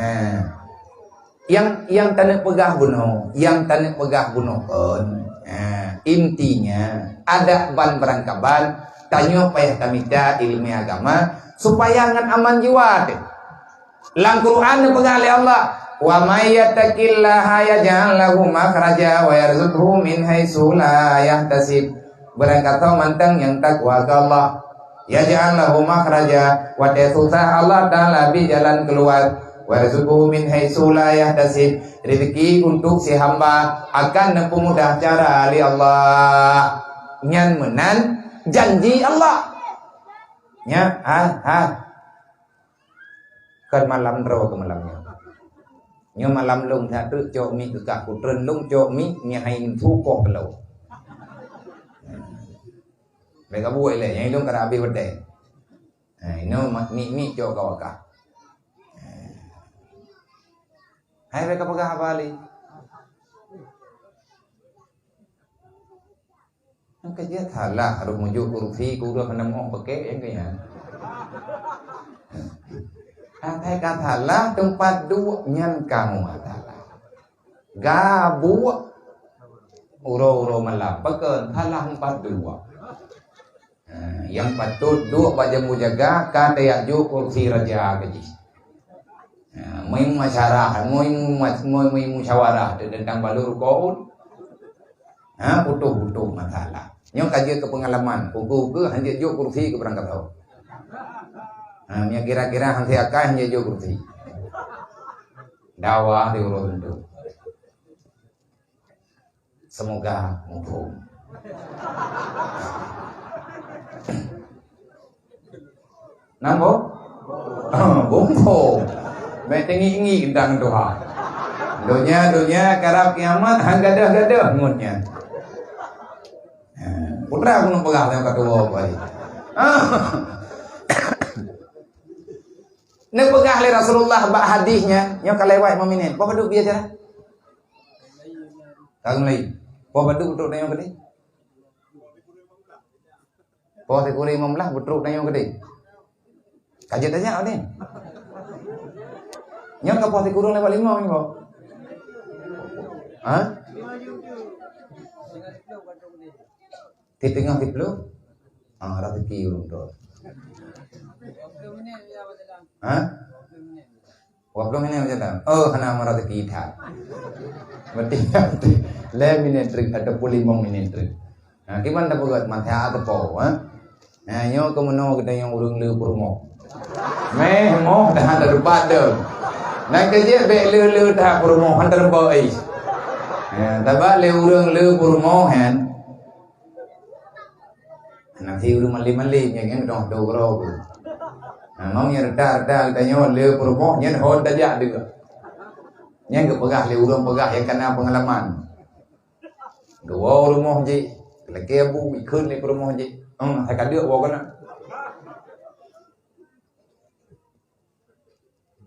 Nyang, nyang taneuk peugah bunoe, nyang taneuk peugah bunoe kon. Ha. Intinya, adak ban beurangkaban, tanyoe payah tamita iéleumé agama supaya ngat aman jiwa teuh. Lam Quran neupeugah lé Allah, "Wa may yattaqillaha yaj'al lahu makhraja wa yarzuqhu min haitsu la yahtasib." Beurangkasoe mantong nyang takwa keu Allah, yaj'al lahu makhraja, watée susah Allah Taala bri jalan keuluwa, wa yarzuqhu min haitsu la yahtasib, rezeki untuk si hamba akan neupeumudah cara lé Allah. Nyan meunan janji Allah. Nya, ha, ha. Kon malam droe keu malam nyoe. Nyoe malam lôn that treuk cok mic keu kah, kutreun lôn cok mic, nyan hai tukoh keu lôn. Lagée buet ilée, nyang ilôn karab habéh watée. Ha, inoe ma-, mic-mic cok keu kah. Hai, bèk kapeugah haba lé. Nyang ka jeuet salah, harôh meujok kursi, kureueng hana meu'oh pakèk, nyang keu nyan. Asai ka salah teumpat duek, nyan ka meusalah. Gabuek uroe-uroe malam, pakon salah teumpat duek. Ha, nyang patôt duek bak jambu jaga, ka tajak jok kursi raja keu jih. Ha, meunyoe masyarakat, meunyoe mas-, meunyoe musyawarah teuntang balur kaul. Ha, putôh-putôh masalah. Nyoe ka jeuet keu peungalaman. Ukeue-ukeue hanjeuet jok kursi keu beurangkasoe. Ha, meunyoe kira-kira han siakai hanjeuet jok kursi. Dawa di uroe teuntu. Semoga muphom. Nang boh? Bumpo. Bèk teungiek-ngiek teuntang Tuhan. Donya, donya, karab kiamat, han gadôh-gadôh ngon nyan. Ha, putra pun peugah nyang ka tuwo kali. Neupeugah lé Rasulullah bak hadih nyan, nyoe ka lewat lima minit. Boh padub biasa dah? Ka mulai. Boh padub beutôi nyoe tadi? Poh sikureueng limong blah beutrok tanyoe keudeh. Ka jeuet tajak udeh. Nyoe ka poh sikureueng lewat limong nyoe, Bang. Ha? Di teungoh siplôh? Ah, raseuki ureueng tu. Ha? Dua puluh minit macam tu. Oh, hana meuraseuki that. Berarti, berarti lhèe minit treuk ataupun limong minit treuk. Nah, kiban tapeugöt mantong teupeu, ha? Nah, nyoe keuh meunoe geutanyoe ureueng le peurumoh. Meh moh dah hana teupat deuh. Nah, keu jeuet bèk le-le that peurumoh, hana teupat. Nah, tabak lé ureueng le peurumoh, kan? Hana si ureueng malém-malém nyang nyan dong do keudroe. Nah, meunyoe reda-reda geutanyoe le peurumoh nyan hon tajak deuh. Nyan geupeugah lé ureueng peugah nyang kana peungalaman. Geuwoe u rumoh jih, lakèe abu ikheun lé peurumoh jih. Em, hai ka deuek woe keunoe.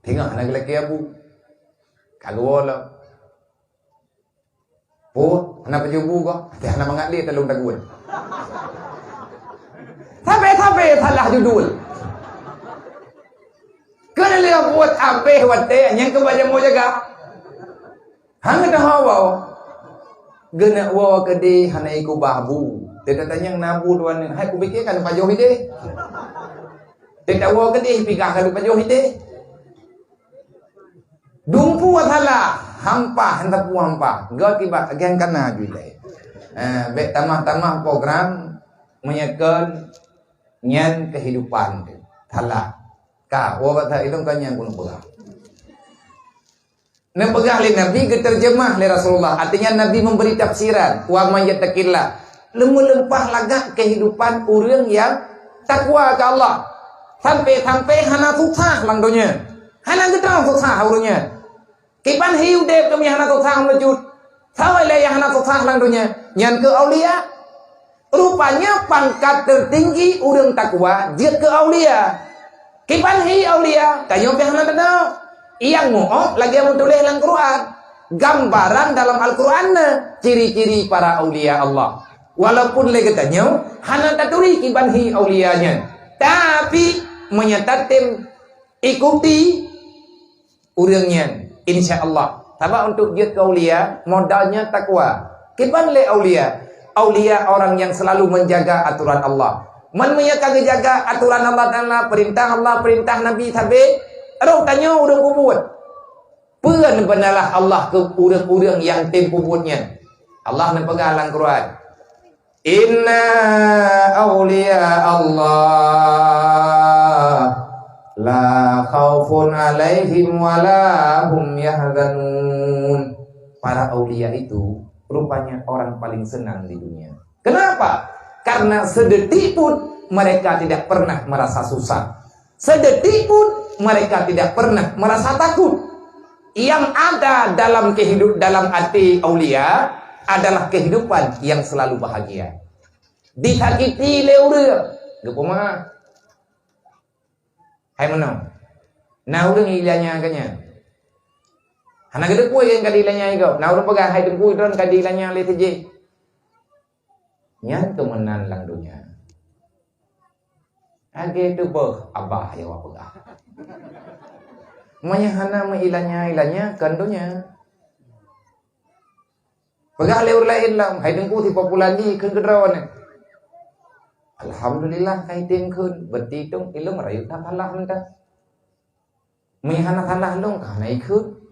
Teungoh hana geulakèe abu. Ka geuwoe lom. Pue, hana pajoh bu goh, hana mangat lé talông tagun. Sabe-sabe salah judul. Keuneulheueh buet abéh watèe nyang keu bak jambo jaga. Hana teuhah woe. Geuneuk woe keudeh hana ikubah bu. Teutatanyong na bu dua nyoe, hai kupike ka neupajoh ideh. Teuka woe keudeh pih ka neupajoh ideh. Dumpu salah, hampa, hana sapeue hampa. Geukibat, agen kana ju ilée. Eh, bék tamah-tamah program meunyeukon nyan kehidupan tu. Salah. Ka, wa kata ilong kan nyang guna peugah. Neupeugah lé Nabi, geuterjemah lé Rasulullah. Artinya Nabi memberi tafsiran, "Wa may yattaqillah." Leumeuleumpah lagak kehidupan ureuëng nyang takwa keu Allah. Sampai-sampai hana susah lam donya. Hana geutanyoe susah ureuëng nyan. Kiban hi udeb kami hana susah meujeuet. Sawa lé nyang hana susah lam donya. Nyan keuh aulia. Rupanya pangkat tertinggi ureuëng takwa jeuet keu aulia. Kiban hi aulia, tanyoe pih hana teudeungoe. Nyang muoh lagée meutuléh lam Quran. Gambaran dalam Al-Quran na ciri-ciri para aulia Allah. Walaupun lé geutanyoe hana taturi kiban hi aulia nyan, tapi meunyoe tatem ikuti ureuëng nyan, insya Allah. Sabab untuk jeuet keu aulia, modalnya takwa. Kiban lé aulia? Aulia orang yang selalu menjaga aturan Allah. Man meunyoe ka geujaga aturan Allah Taala, perintah Allah, perintah Nabi sabe, roh tanyoe ureuëng peubuet. Peue neupeunalaih Allah keu ureuëng-ureuëng nyang tem peubuet nyan? Allah neupeugah lam Quran, "Inna awliya Allah la khaufun alaihim wa la hum yahzanun." Para aulia itu rupanya orang paling senang di dunia. Kenapa? Karena sedetik pun mereka tidak pernah merasa susah. Sedetik pun mereka tidak pernah merasa takut. Yang ada dalam kehidup, dalam hati aulia adalah kehidupan yang selalu bahagia. Disakiti lé ureuëng, geupeumaaf. Hai meunoe. Na ureuëng ilanya keu nyan. Hana geuteupeue nyang ka diilanya gob. Na ureuëng peugah, "Hai teungku, droen ka diilanya lé si jih." Nyan keuh meunan lam donya. Lagée teuh beuh abah nyang peugah. Meunyoe hana meuilanya-ilanya kon donya. Peugah lé ureuëng laén lom, "Hai teungku, si Pak Pulan jih kheun keu droeneuh." Alhamdulillah, ka item kheun, beutitong ilong rayeuk that salah mantong. Meunyoe hana salah lôn ka hana ikheun.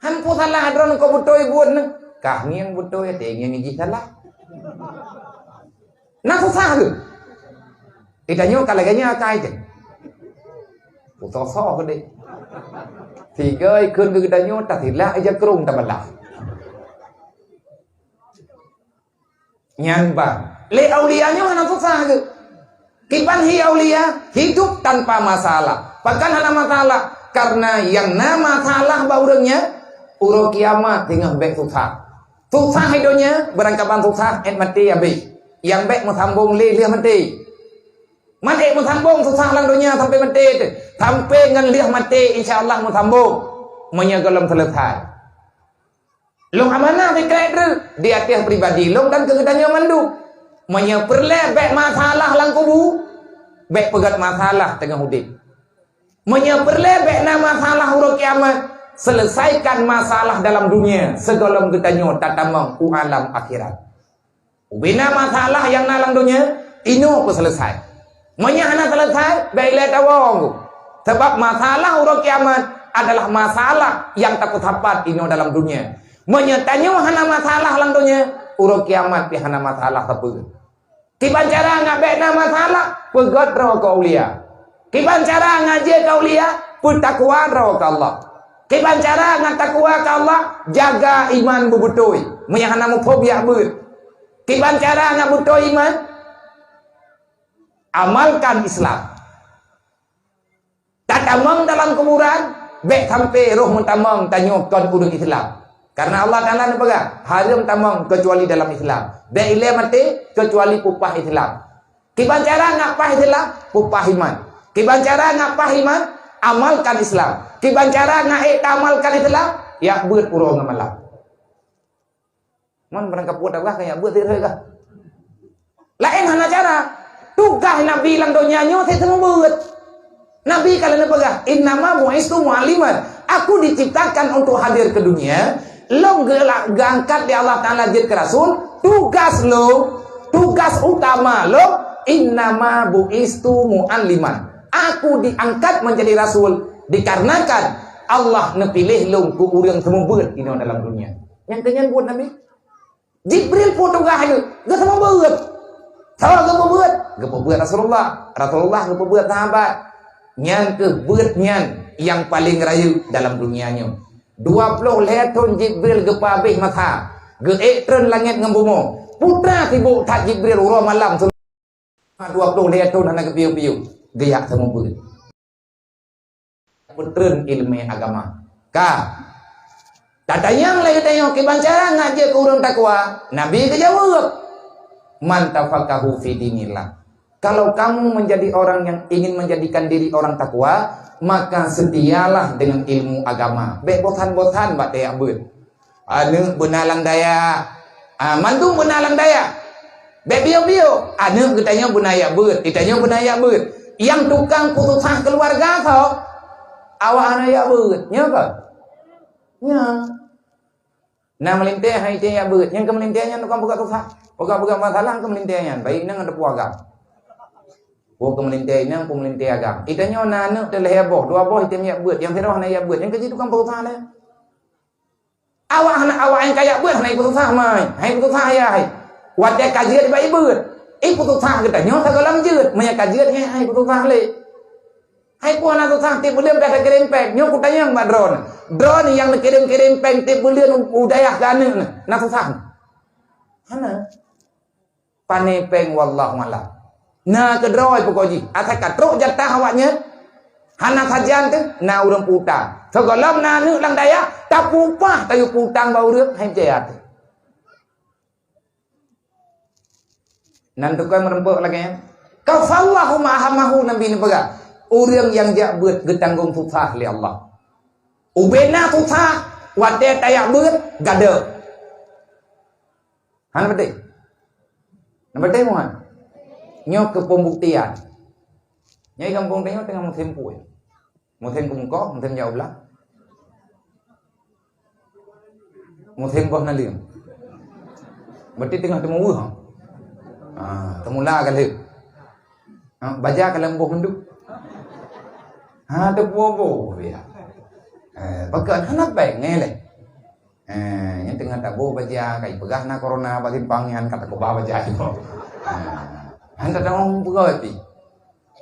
Han peue salah droeneuh kok beutôi buet neuh? Kah ngieng beutôi, até ngieng jih salah. Na susah tu. Geutanyoe ka lagée nyan akai teuh. Putôh soe keudeh. Sigoe ikheun keu geutanyoe tasilak ija krong tabalah. Nyan ban. Lé aulia nyoe hana susah geuh. Kiban hi aulia hidup tanpa masalah. Pakon hana masalah? Karena nyang na masalah bak ureuëng nyan, uroe kiamat singoh bék susah. Susah i donya, beurangkaban susah, ék maté habéh. Nyang bék meusambong lé lheueh maté. Man ék meusambong susah lam donya sampai maté teuh. Sampai ngon lheueh maté, insya Allah meusambong. Meunyoe gohlom seuleusai. Lôn amanah sikrek treuk di ateueh pribadi lôn dan keu geutanyoe mandum. Meunyoe peureulée bék masalah lam kubu, bék peugét masalah teungoh udeb. Meunyoe peureulée bék na masalah uroe kiamat, seuleusaikan masalah dalam dunia sigohlom geutanyoe tatamong u alam akhirat. Ubena masalah nyang na lam donya, inoe peuseuleusai. Meunyoe hana seuleusai, bék ilée tawong. Sabab masalah uroe kiamat adalah masalah nyang tapeusapat inoe dalam donya. Meunyoe tanyoe hana masalah lam donya, uroe kiamat pih hana masalah sapeue. Kiban cara ngat bék na masalah, peugét droe keu aulia. Kiban cara ngat jeuet keu aulia, peutakwa droe keu Allah. Kiban cara ngat takwa keu Allah, jaga iman beubeutôi. Meunyoe hana muphom jak beuet. Kiban cara ngat beutôi iman, amalkan Islam. Tatamong dalam kuburan, bék sampai roh meutamong tanyoe kon ureuëng Islam. Karena Allah Taala neupeugah, hareuem tamong keucuali dalam Islam. Bék ilée maté keucuali peupah Islam. Kiban cara ngat pah Islam, peupah iman. Kiban cara ngat pah iman, amalkan Islam. Kiban cara ngat ék taamalkan Islam, jak beuet uroe ngon malam. Mon barang kapot Allah ka jak beuet sireuh gah. Laén hana cara. Tugaih Nabi lam donya nyoe sit seumeubeuet. Nabi ka lheueh neupeugah, "Innama bu'istu mu'alliman." Aku diciptakan untuk hadir ke dunia. Lôn geula-, geuangkat lé Allah Taala jeuet keu rasul. Tugas lôn, tugas utama lôn, "Innama bu'istu mu'alliman." Aku diangkat menjadi rasul dikarenakan Allah neupiléh lôn keu ureuëng seumeubeuet inoe dalam dunia. Nyang keu nyan buet Nabi. Jibril peue tugaih geuh? Geuseumeubeuet. Soe geupeubeuet? Geupeubeuet Rasulullah. Rasulullah geupeubeuet sahabat. Nyan keuh beuet nyan nyang paleng rayeuk dalam dunia nyoe. Dua ploh lhée thon Jibril geupeuhabéh masa. Geuék treun langét ngon bumoe. Putra sibok that Jibril uroe malam. Dua ploh lhée thon hana geupiôh-piôh, geujak seumeubeuet. Peutreun ileumé agama. Ka. Tatanyong lé geutanyoe, kiban cara ngajak keu ureuëng takwa? Nabi geujaweueb, "Man tafaqahu fi dinillah." Kalau kamu menjadi orang yang ingin menjadikan diri orang takwa, maka setialah dengan ilmu agama. Bék bosan-bosan bak tajak beuet. Aneuëk beuna lam dayah. Ah, mandum beuna lam dayah. Bék piôh-piôh. Aneuëk geutanyoe beuna jak beuet, geutanyoe beuna jak beuet. Nyang tukang peususah keuluwarga soe? Awak hana jak beuet. Nyo ka? Nyo. Na meulintée hai jak beuet. Nyang keu meulintée nyan tukang peugah susah. Peugah-peugah masalah keu meulintée nyan. Baik nang ada puaga. Peue keu meulintée inong, peue meulintée agam. Geutanyoe na aneuëk teuh lhée boh, dua boh item jak beuet. Nyang sidroe hana jak beuet. Nyang keuji tukang peususah lé. Awak hana, awak nyang ka jak beuet hana ipeususah mai, hai peususah ayah hai. Watée ka jeuet bak ibeuet, ipeususah geutanyoe sigohlom jeuet, meunyoe ka jeuet nyan hai peususah lé. Hai peue hana susah tieb buleuen ka takirém péng, nyoe kutanyong bak droeneuh. Droeneuh nyang neukirém-kirém péng tieb buleuen u, u dayah keu aneuëk neuh, na susah? Hana. Pané péng wallahu alam. Na keudroe peukoe jih, asai ka trok jatah awaknyan. Hana sajan teuh na ureuëng peutang. Sigohlom na aneuëk lam dayah, tapeuupah tayue peutang bak ureuëng, hai peucaya teuh. Nan tukang meureumpok lagée nyan. Kafallahu ma hamahu, Nabi neupeugah, ureuëng nyang jak beuet geutanggong susah lé Allah. Ubena susah, watée tajak beuet, gadôh. Hana beutôi? Na beutôi muhan? Nyoe keu pembuktian. Nyoe gampông tanyoe teungoh musém peue? Musém keumeukoh, musém jak u blang. Musém boh naleueng. Berarti teungoh teumeuweuh. Ah, teumula ka lheueh. Ha, baja ka lheueh boh mandum. Ha, teuboh-boh ya. Eh, pakon hana péng ngeleh. Eh, nyang teungoh taboh baja, kai peugah na corona bak simpang nyan, ka takeubah baja jih. Eh, han tateuong peugah pih.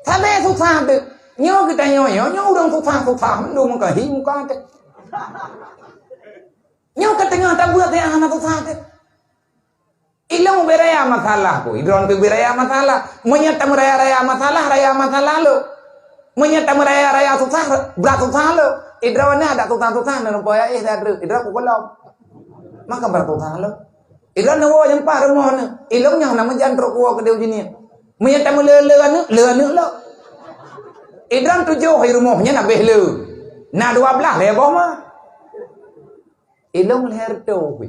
Sabe susah teuh. Nyoe geutanyoe, nyoe, nyoe ureuëng susah-susah, mandum meukahi muka teuh. Nyoe ka teungoh tabeuet nyang hana susah teuh. Ilong beu raya masalah ku, idroen tu beu raya masalah. Meunyoe tameuraya-raya masalah, raya masalah lo. Meunyoe tameuraya-raya susah, brat susah lo. Idroen ni ada susah-susah, na rupa ya, eh, dah idroen ku kolom. Maka brat susah lo. Idroen ni wo nyempah rumoh ni. Ilong nyang na meujan trok wo keudeh uji ni. Meunyoe tameuleu-leu aneuk, leu aneuk lo. Idroen tujoh di rumoh nyan habéh leu. Na dua blah lhée boh mah. Ilong lhée reutôh.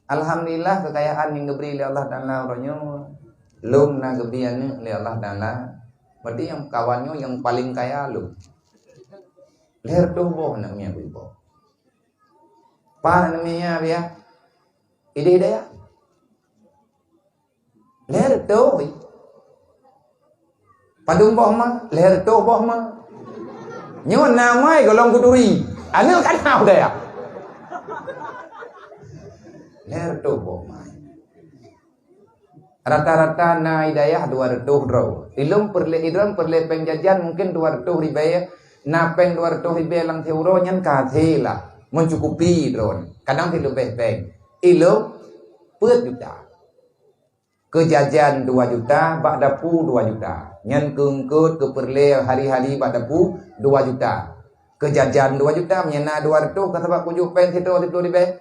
Alhamdulillah, kekayaan nyang geubri lé Allah Taala uroe nyoe, lôn na geubri aneuk lé Allah Taala. Berarti nyang kawan nyoe nyang paleng kaya lôn. Lhée reutôh boh aneuk miet beuiboh. Pat aneuk miet nyan biya? Idéh Hidayah. Lhée reutôh. Padum boh ma? Lhée reutôh boh ma? Nyoe na mai golom kuturi. Aneuk ka na udaya. Lhée reutôh boh ma. Rata-rata na Hidayah dua reutôh droe. Ilong peureulée, idroen peureulée péng jajan mungken dua reutôh ribée. Na péng dua reutôh ribée lam siuroe nyan ka hase lah. Mencukupi droen. Kadang sileubeh péng. Ilong peuet juta. Keu jajan dua juta, bak dapu dua juta. Nyan keu eungkôt, keu peureulée hari-hari bak dapu dua juta. Keu jajan dua juta, meunyo na dua reutôh ka sabab kujok péng sitroh siploh ribée.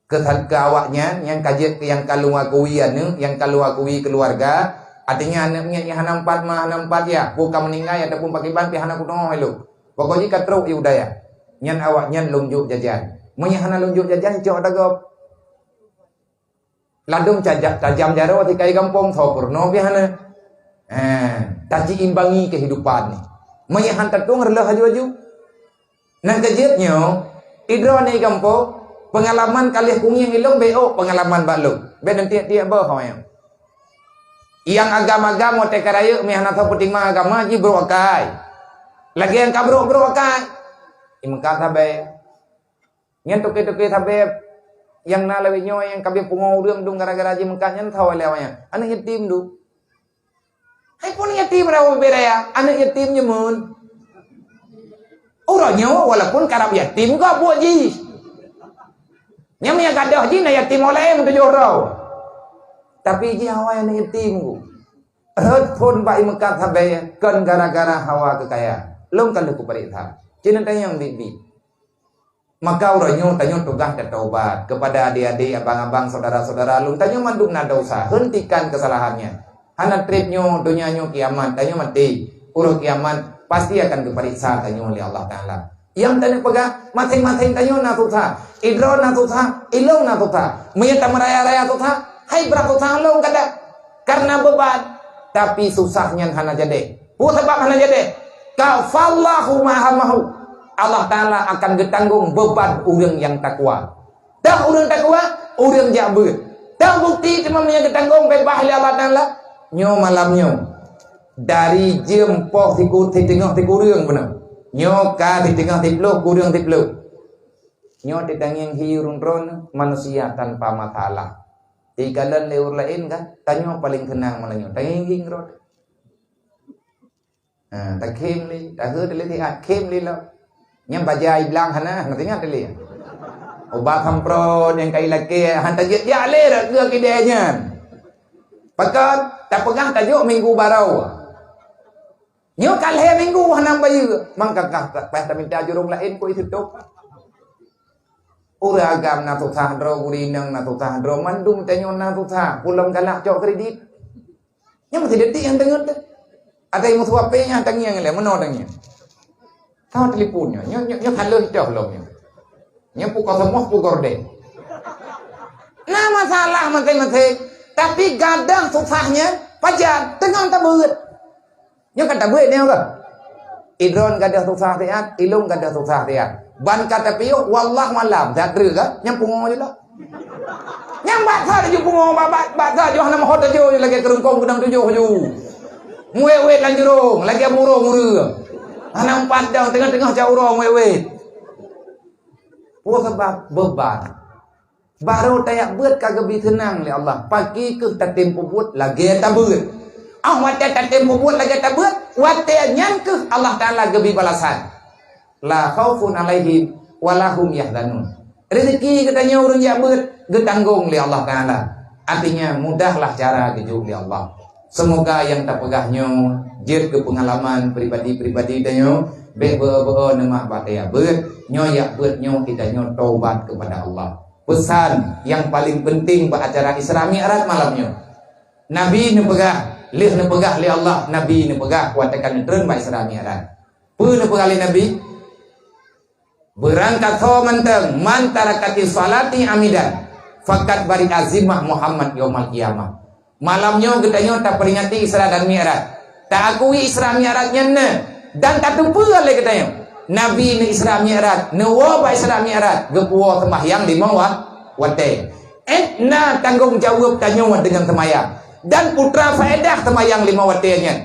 Keu sa-, keu awaknyan nyang ka jeuet, nyang ka lôn akui aneuk, nyang ka lôn akui keuluwarga, artinya aneuk miet nyang hana meupat ma, hana meupat yah, peue ka meuninggai ataupun pakriban pih hana kudeungoe lé lôn. Pokok jih ka trok i u dayah. Nyan awaknyan lôn jok jajan. Meunyo hana lôn jok jajan, cok ata gob. Ladôm tajam jaroe sikai gampông, soe peurunoe pih hana. Eh, tajiimbangi keuhidupan ni. Meunyo han tatueng reuloh aju-aju. Nang keujeuet nyoe, idroe ni gampông, peungalaman ka lheueh kungieng ilong bék ôk peungalaman bak lôn. Bék neutiek-tiek boh awaknyan. Nyang agam-agam watée ka rayeuk meuhana soe peutimang agama jih brok akai. Lagée nyang ka brok-brok akai, imeukat sabe. Nyan toke-toke sabe nyang na lawét nyoe nyang ka beupungo ureuëng dum gara-gara jimeukat nyan tho lé awaknyan. Aneuëk yatim dum. Hai pun yatim rawa beda ya, aneuëk yatim nyemun. Uroe nyoe walaupun karab yatim ka buet jih. Nyang mia gadoh jih na yatim oleh tujoh droe. Tapi jih awai aneuëk yatim ku. Rhot phon bak imeukat sabe kon gara-gara hawa keukaya. Lôn ka lheueh kupareksa. Cina tanyong biet-biet. Maka uroe nyoe tanyoe tugaih tataubat kepada adik-adik, abang-abang, saudara-saudara lôn. Tanyoe mandum na dosa, hentikan kesalahan nyan. Hana treb nyoe donya nyoe kiamat, tanyoe maté. Uroe kiamat pasti akan geupareksa tanyoe lé Allah Taala. Nyang tanyoe peugah, maséng-maséng tanyoe na susah. Idroe na susah, ilong na susah. Meunyoe tameuraya-raya susah, hai brat susah lom kada. Karena beban, tapi susah nyan hana jadi. Peue sabab hana jadi? Kafallahu ma hammahu. Allah Taala akan geutanggong beban ureuëng nyang takwa. Dak ureuëng takwa, ureuëng jak beuet. Dak bukti teuma nyang geutanggong beubaih lé Allah Taala. Nyoe malam nyoe, dari jeuem poh siku-, siteungoh sikureueng bunoe. Nyoe ka siteungoh siploh kureueng siploh. Nyoe teutangieng hi ureuëng droe manusia tanpa masalah. Dikalon lé ureuëng laén kan, tanyoe paleng seunang malam nyoe. Tangieng hi droe. Ha, takhém lé, tahe lé siat, khém lé lom. Nyang baja iblang hana, hana teuingat lé. Ubat samprot nyang kai lakée, han tajak-jak lé dak keu kidée nyan. Pakon, tapeugah tajok minggu barô. Nyoe ka lhée minggu hana bayeue, mangka kah payah taminta jurông laén keu itutôp. Ureuëng agam na susah droe, gurée inong na susah droe, mandum tanyoe na susah, pulom galak cok kredit. Nyang meusideuti nyang deungon teuh. Ada yang meusuap pé nyang tangieng lé, meunoe tangieng. Tahu telepon nyoe, nyoe, nyoe, nyoe salah cok lom nyoe. Nyoe pukul semoh, pukul gorden. Nah, masalah masing-masing. Tapi gadoh susahnya pajan, teungoh tabeuet. Nyoe kan tabeuet nyoe kan? Idroe gadoh susah siat, ilong gadoh susah siat. Ban ka tapiôh, wallah malam, that dreuh kan? Nyang pungo je lah. Nyang bak that ju pungo, bak, bak, bak that ju hana meuhot ju lagée keurungkong geudang tujoh ju. Muwét-wét lam jurông, lagée burông ureuëng. Hana empat dong, teungoh-teungoh cak uroe muwét-wét. Peue sabab? Beban. Barô tajak beuet ka geubi seunang lé Allah. Paki keuh tatem peubuet lagée tabeuet. Ah, watée tatem peubuet lagée tabeuet, watée nyan keuh Allah Taala geubi balasan. La khaufun alaihim wa la hum yahzanun. Rezeki geutanyoe ureuëng jak beuet geutanggong lé Allah Taala. Artinya, mudahlah cara geujok lé Allah. Semoga nyang tapeugah nyoe jeuet keu peungalaman pribadi-pribadi tanyoe, bék beu-beu neumak bak tajak beuet. Nyoe jak beuet nyoe geutanyoe taubat keupada Allah. Pesan nyang paleng peunteng bak acara Isra Mi'raj malam nyoe. Nabi neupeugah, lheueh neupeugah lé Allah, Nabi neupeugah watée ka neutreun bak Isra Mi'raj. Peue neupeugah lé Nabi? Beurangkasoe mantong, "Man tarakati sholati amidan, faqad bari'a zimmah Muhammad yaumal qiyamah." Malam nyoe geutanyoe taperingati Isra dan Mi'raj. Taakui Isra Mi'raj nyan na, dan tateupeue lé geutanyoe. Nabi neu Isra Mi'raj, neuwoe bak Isra Mi'raj, geupuwoe seumahyang limong wa-, watée. Eh, na tanggong jaweueb tanyoe deungon seumayang. Dan putra faedah seumayang limong watée nyan.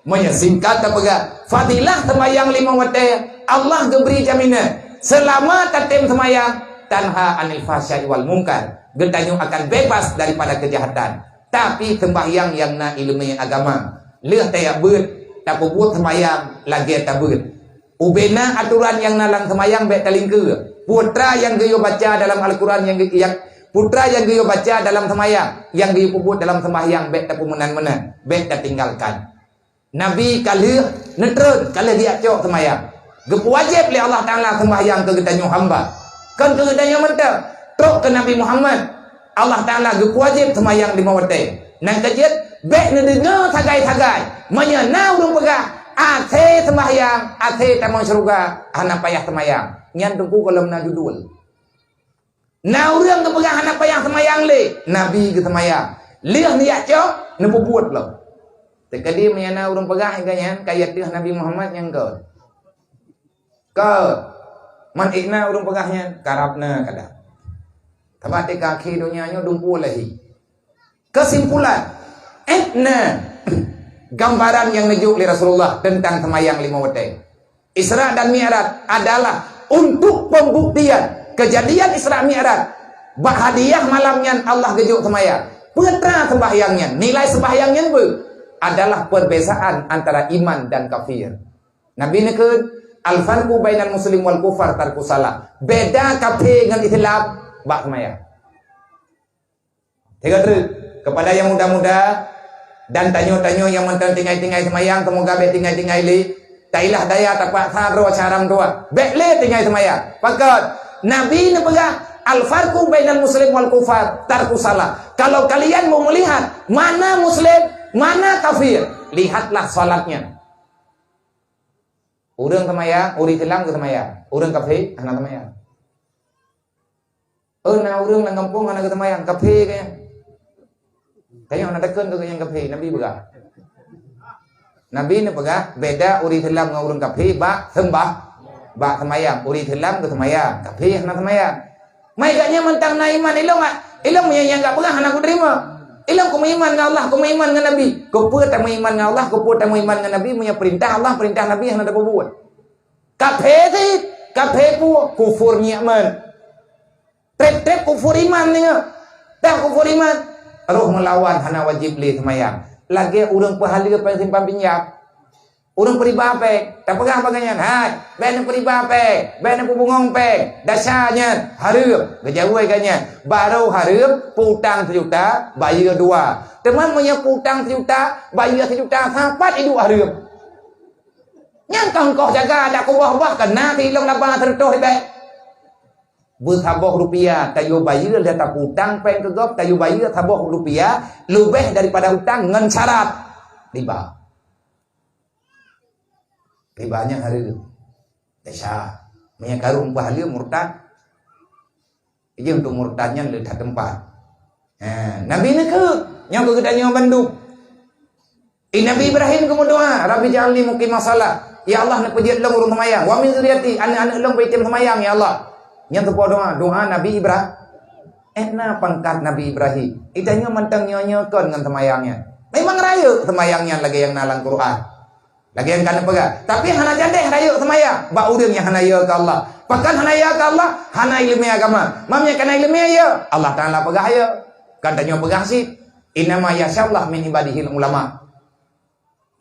Meunyoe singkat tapeugah, fadilah seumayang limong watée, Allah geubri jaminan. Seulama tatem seumayang, tanha anil fahsya'i wal mungkar. Geutanyoe akan bebas daripada keujahatan. Tapi seumbahyang nyang na iéleumé agama. Lheueh tajak beuet, tapeubuet seumbahyang lagée tabeuet. Ubena atoran nyang na lam seumbahyang bék talingkeue. Putra nyang geuyue baca dalam Al-Quran nyang geu-, nyang, putra nyang geuyue baca dalam seumbahyang, nyang geuyue peubuet dalam seumbahyang bék tapeumeunan-meunan, bék tatinggalkan. Nabi ka lheueh neutreun, ka lheueh geujak cok seumayang. Geupeuwajéb lé Allah Taala seumayang keu geutanyoe hamba. Kon keu geutanyoe mantong, trok keu Nabi Muhammad. Allah Taala geupeuwajéb seumayang limong watée. Nyang keujeuet, bék neudeungoe sagai-sagai. Meunyoe na ureuëng peugah, "Asée seumayang, asée tamong syeuruga, hana payah seumayang." Nyan teungku gohlom na judul. Na ureuëng geupeugah hana payah seumayang lé, Nabi geuseumayang. Lheueh neujak cok, neupeubuet lom. Teukeudi meunyoe na ureuëng peugah lagée nyan, ka i ateueh Nabi Muhammad nyang kon. Kon. Man ék na ureuëng peugah nyan, karab na kadang. Sabab teuka akhé donya nyoe dumpeue lé hi. Keusimpulan, ék na gambaran nyang neujok lé Rasulullah teuntang seumayang limong watée. Isra dan Mi'raj adalah untuk pembuktian kejadian Isra Mi'raj. Bak hadiah malam nyan Allah geujok seumayang. Peue teuma sembahyang nyan, nilai sembahyang nyan peue? Adalah perbezaan antara iman dan kafir. Nabi neukheun, "Al-farqu bainal muslim wal kufar tarkus shalah." Beda kafé ngon Islam bak seumayang. Teuga treuk, kepada yang muda-muda dan tanyoe-tanyoe nyang mantong tinggai-tinggai seumayang, seumoga bék tinggai-tinggai lé. Tailah daya tapaksa droe cara meutuah. Bék lé tinggai seumayang. Pakon? Nabi neupeugah, "Al-farqu bainal muslim wal kufar tarkus shalah." Kalau kalian mau melihat mana muslim, mana kafir, lihatlah salatnya. Ureuëng seumayang, ureuëng Islam geuseumayang. Ureuëng kafé hana seumayang. Oh, na ureuëng lam gampông hana geuseumayang, kafé geuh nyan. Tanyoe hana takheun keu geuh nyan kafé, Nabi peugah. Nabi neupeugah, beda ureuëng Islam ngon ureuëng kafé bak seumbah, bak seumayang. Ureuëng Islam geuseumayang, kafé hana seumayang. Mai geuh nyan mantong na iman ilong, ah. Ilong meunyo nyang ka peugah hana kuterima. Ilong kumeuiman ngon Allah, kumeuiman ngon Nabi. Keupeue tameuiman ngon Allah, keupeue tameuiman ngon Nabi, meunyo peurintah Allah, peurintah Nabi hana tapeubuet. Kafé cit, kafé peue, kufur nikmat. Treb-treb kufur iman deungoe. Dak kufur iman, roh meulawan hana wajéb lé seumayang. Lagée ureuëng peuhaleue péng simpan pinjam. Ureuëng peuriba péng, tapeugah bak geuh nyan, "Hai, bék neupeuriba péng, bék neupeubungong péng. Desya nyan, hareuem." Geujaweueb geuh nyan, "Barô hareuem, peu-utang sijuta, bayeue dua. Teuma meunyo peu-utang sijuta, bayeue sijuta, sapat iduek hareuem." Nyang kong-kong jaga dak kuboh-boh, keu na silong laba seureutôh ribée. Beusaboh rupiah tayue bayeue lé tapeu-utang péng keu gob, tayue bayeue saboh rupiah leubeh daripada utang ngon syarat riba. Riba nyan hareuem. Desya. Meunyo karu meupahala murtad. Ijeuem untuk murtad nyan le that teumpat. Ha, Nabi neukheun, nyoe keu geutanyoe bandum. I Nabi Ibrahim geumeudoa, "Rabbi ja'alni muqimas shalah." Ya Allah, neupeujeuet lôn ureuëng seumayang. "Wa min dzurriyyati," aneuëk-aneuëk lôn beutem seumayang, ya Allah. Nyan teupeue doa, doa Nabi Ibrahim. Eh, na pangkat Nabi Ibrahim. Geutanyoe mantong nyoe-nyoe kon ngon seumayang nyan. Memang rayeuk seumayang nyan lagée nyang na lam Quran. Lagée nyang ka neupeugah. Tapi hana jadeh rayeuk seumayang bak ureuëng nyang hana yö keu Allah. Pakon hana yö keu Allah? Hana iéleumé agama. Mam nyang kana iéleumé yö, Allah Taala peugah yö. Kan tanyoe peugah cit. "Innama yakhsyallaha min ibadihil ulama."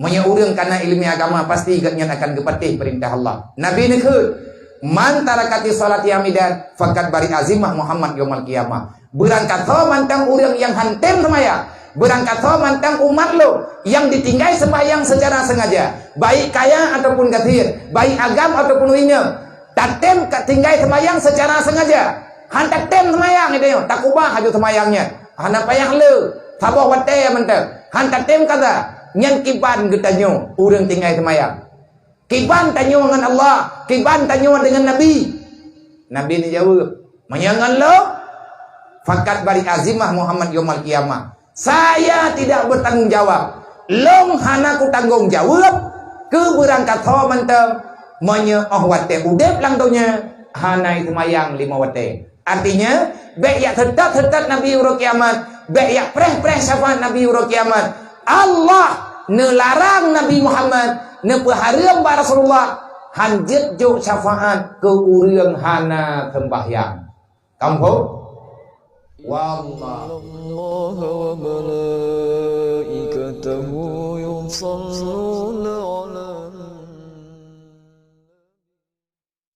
Meunyoe ureuëng kana iéleumé agama, pasti gobnyan akan geupatéh peurintah Allah. Nabi neukheun, "Man tarakatis shalati amidan, faqad bari'a zimmah Muhammad yaumal qiyamah." Beurangkasoe mantong ureuëng nyang han tem seumayang, beurangkasoe mantong umat lôn nyang ditinggai seumbahyang seucara seungaja, baik kaya ataupun gasien, baik agam ataupun inong, tatem ka tinggai seumayang seucara seungaja. Han tatem seumayang geutanyoe, takubah aju seumayang nyan. Hana payah le, saboh watée mantong. Han tatem kaza, nyan kiban geutanyoe ureuëng tinggai seumayang. Kiban tanyoe ngon Allah, kiban tanyoe deungon Nabi. Nabi neujaweueb, "Meunyoe ngon lôn, faqad bari'a zimmah Muhammad yaumal qiyamah." Saya tidak bertanggung jawab. Lôn hana kutanggong jaweueb keu beurangkasoe mantong meunyoe óh watée udeb lam donya hana seumayang lima watée. Artinya, bék jak seutôt-seutôt Nabi uroe kiamat, bék jak preh-preh syafaat Nabi uroe kiamat. Allah neularang Nabi Muhammad, neupeuhareuem bak Rasulullah, han jeuet jok syafaat keu ureuëng hana seumbahyang. Kamoe phon? Wallah. Innallaha wa malaikatahu yusalluna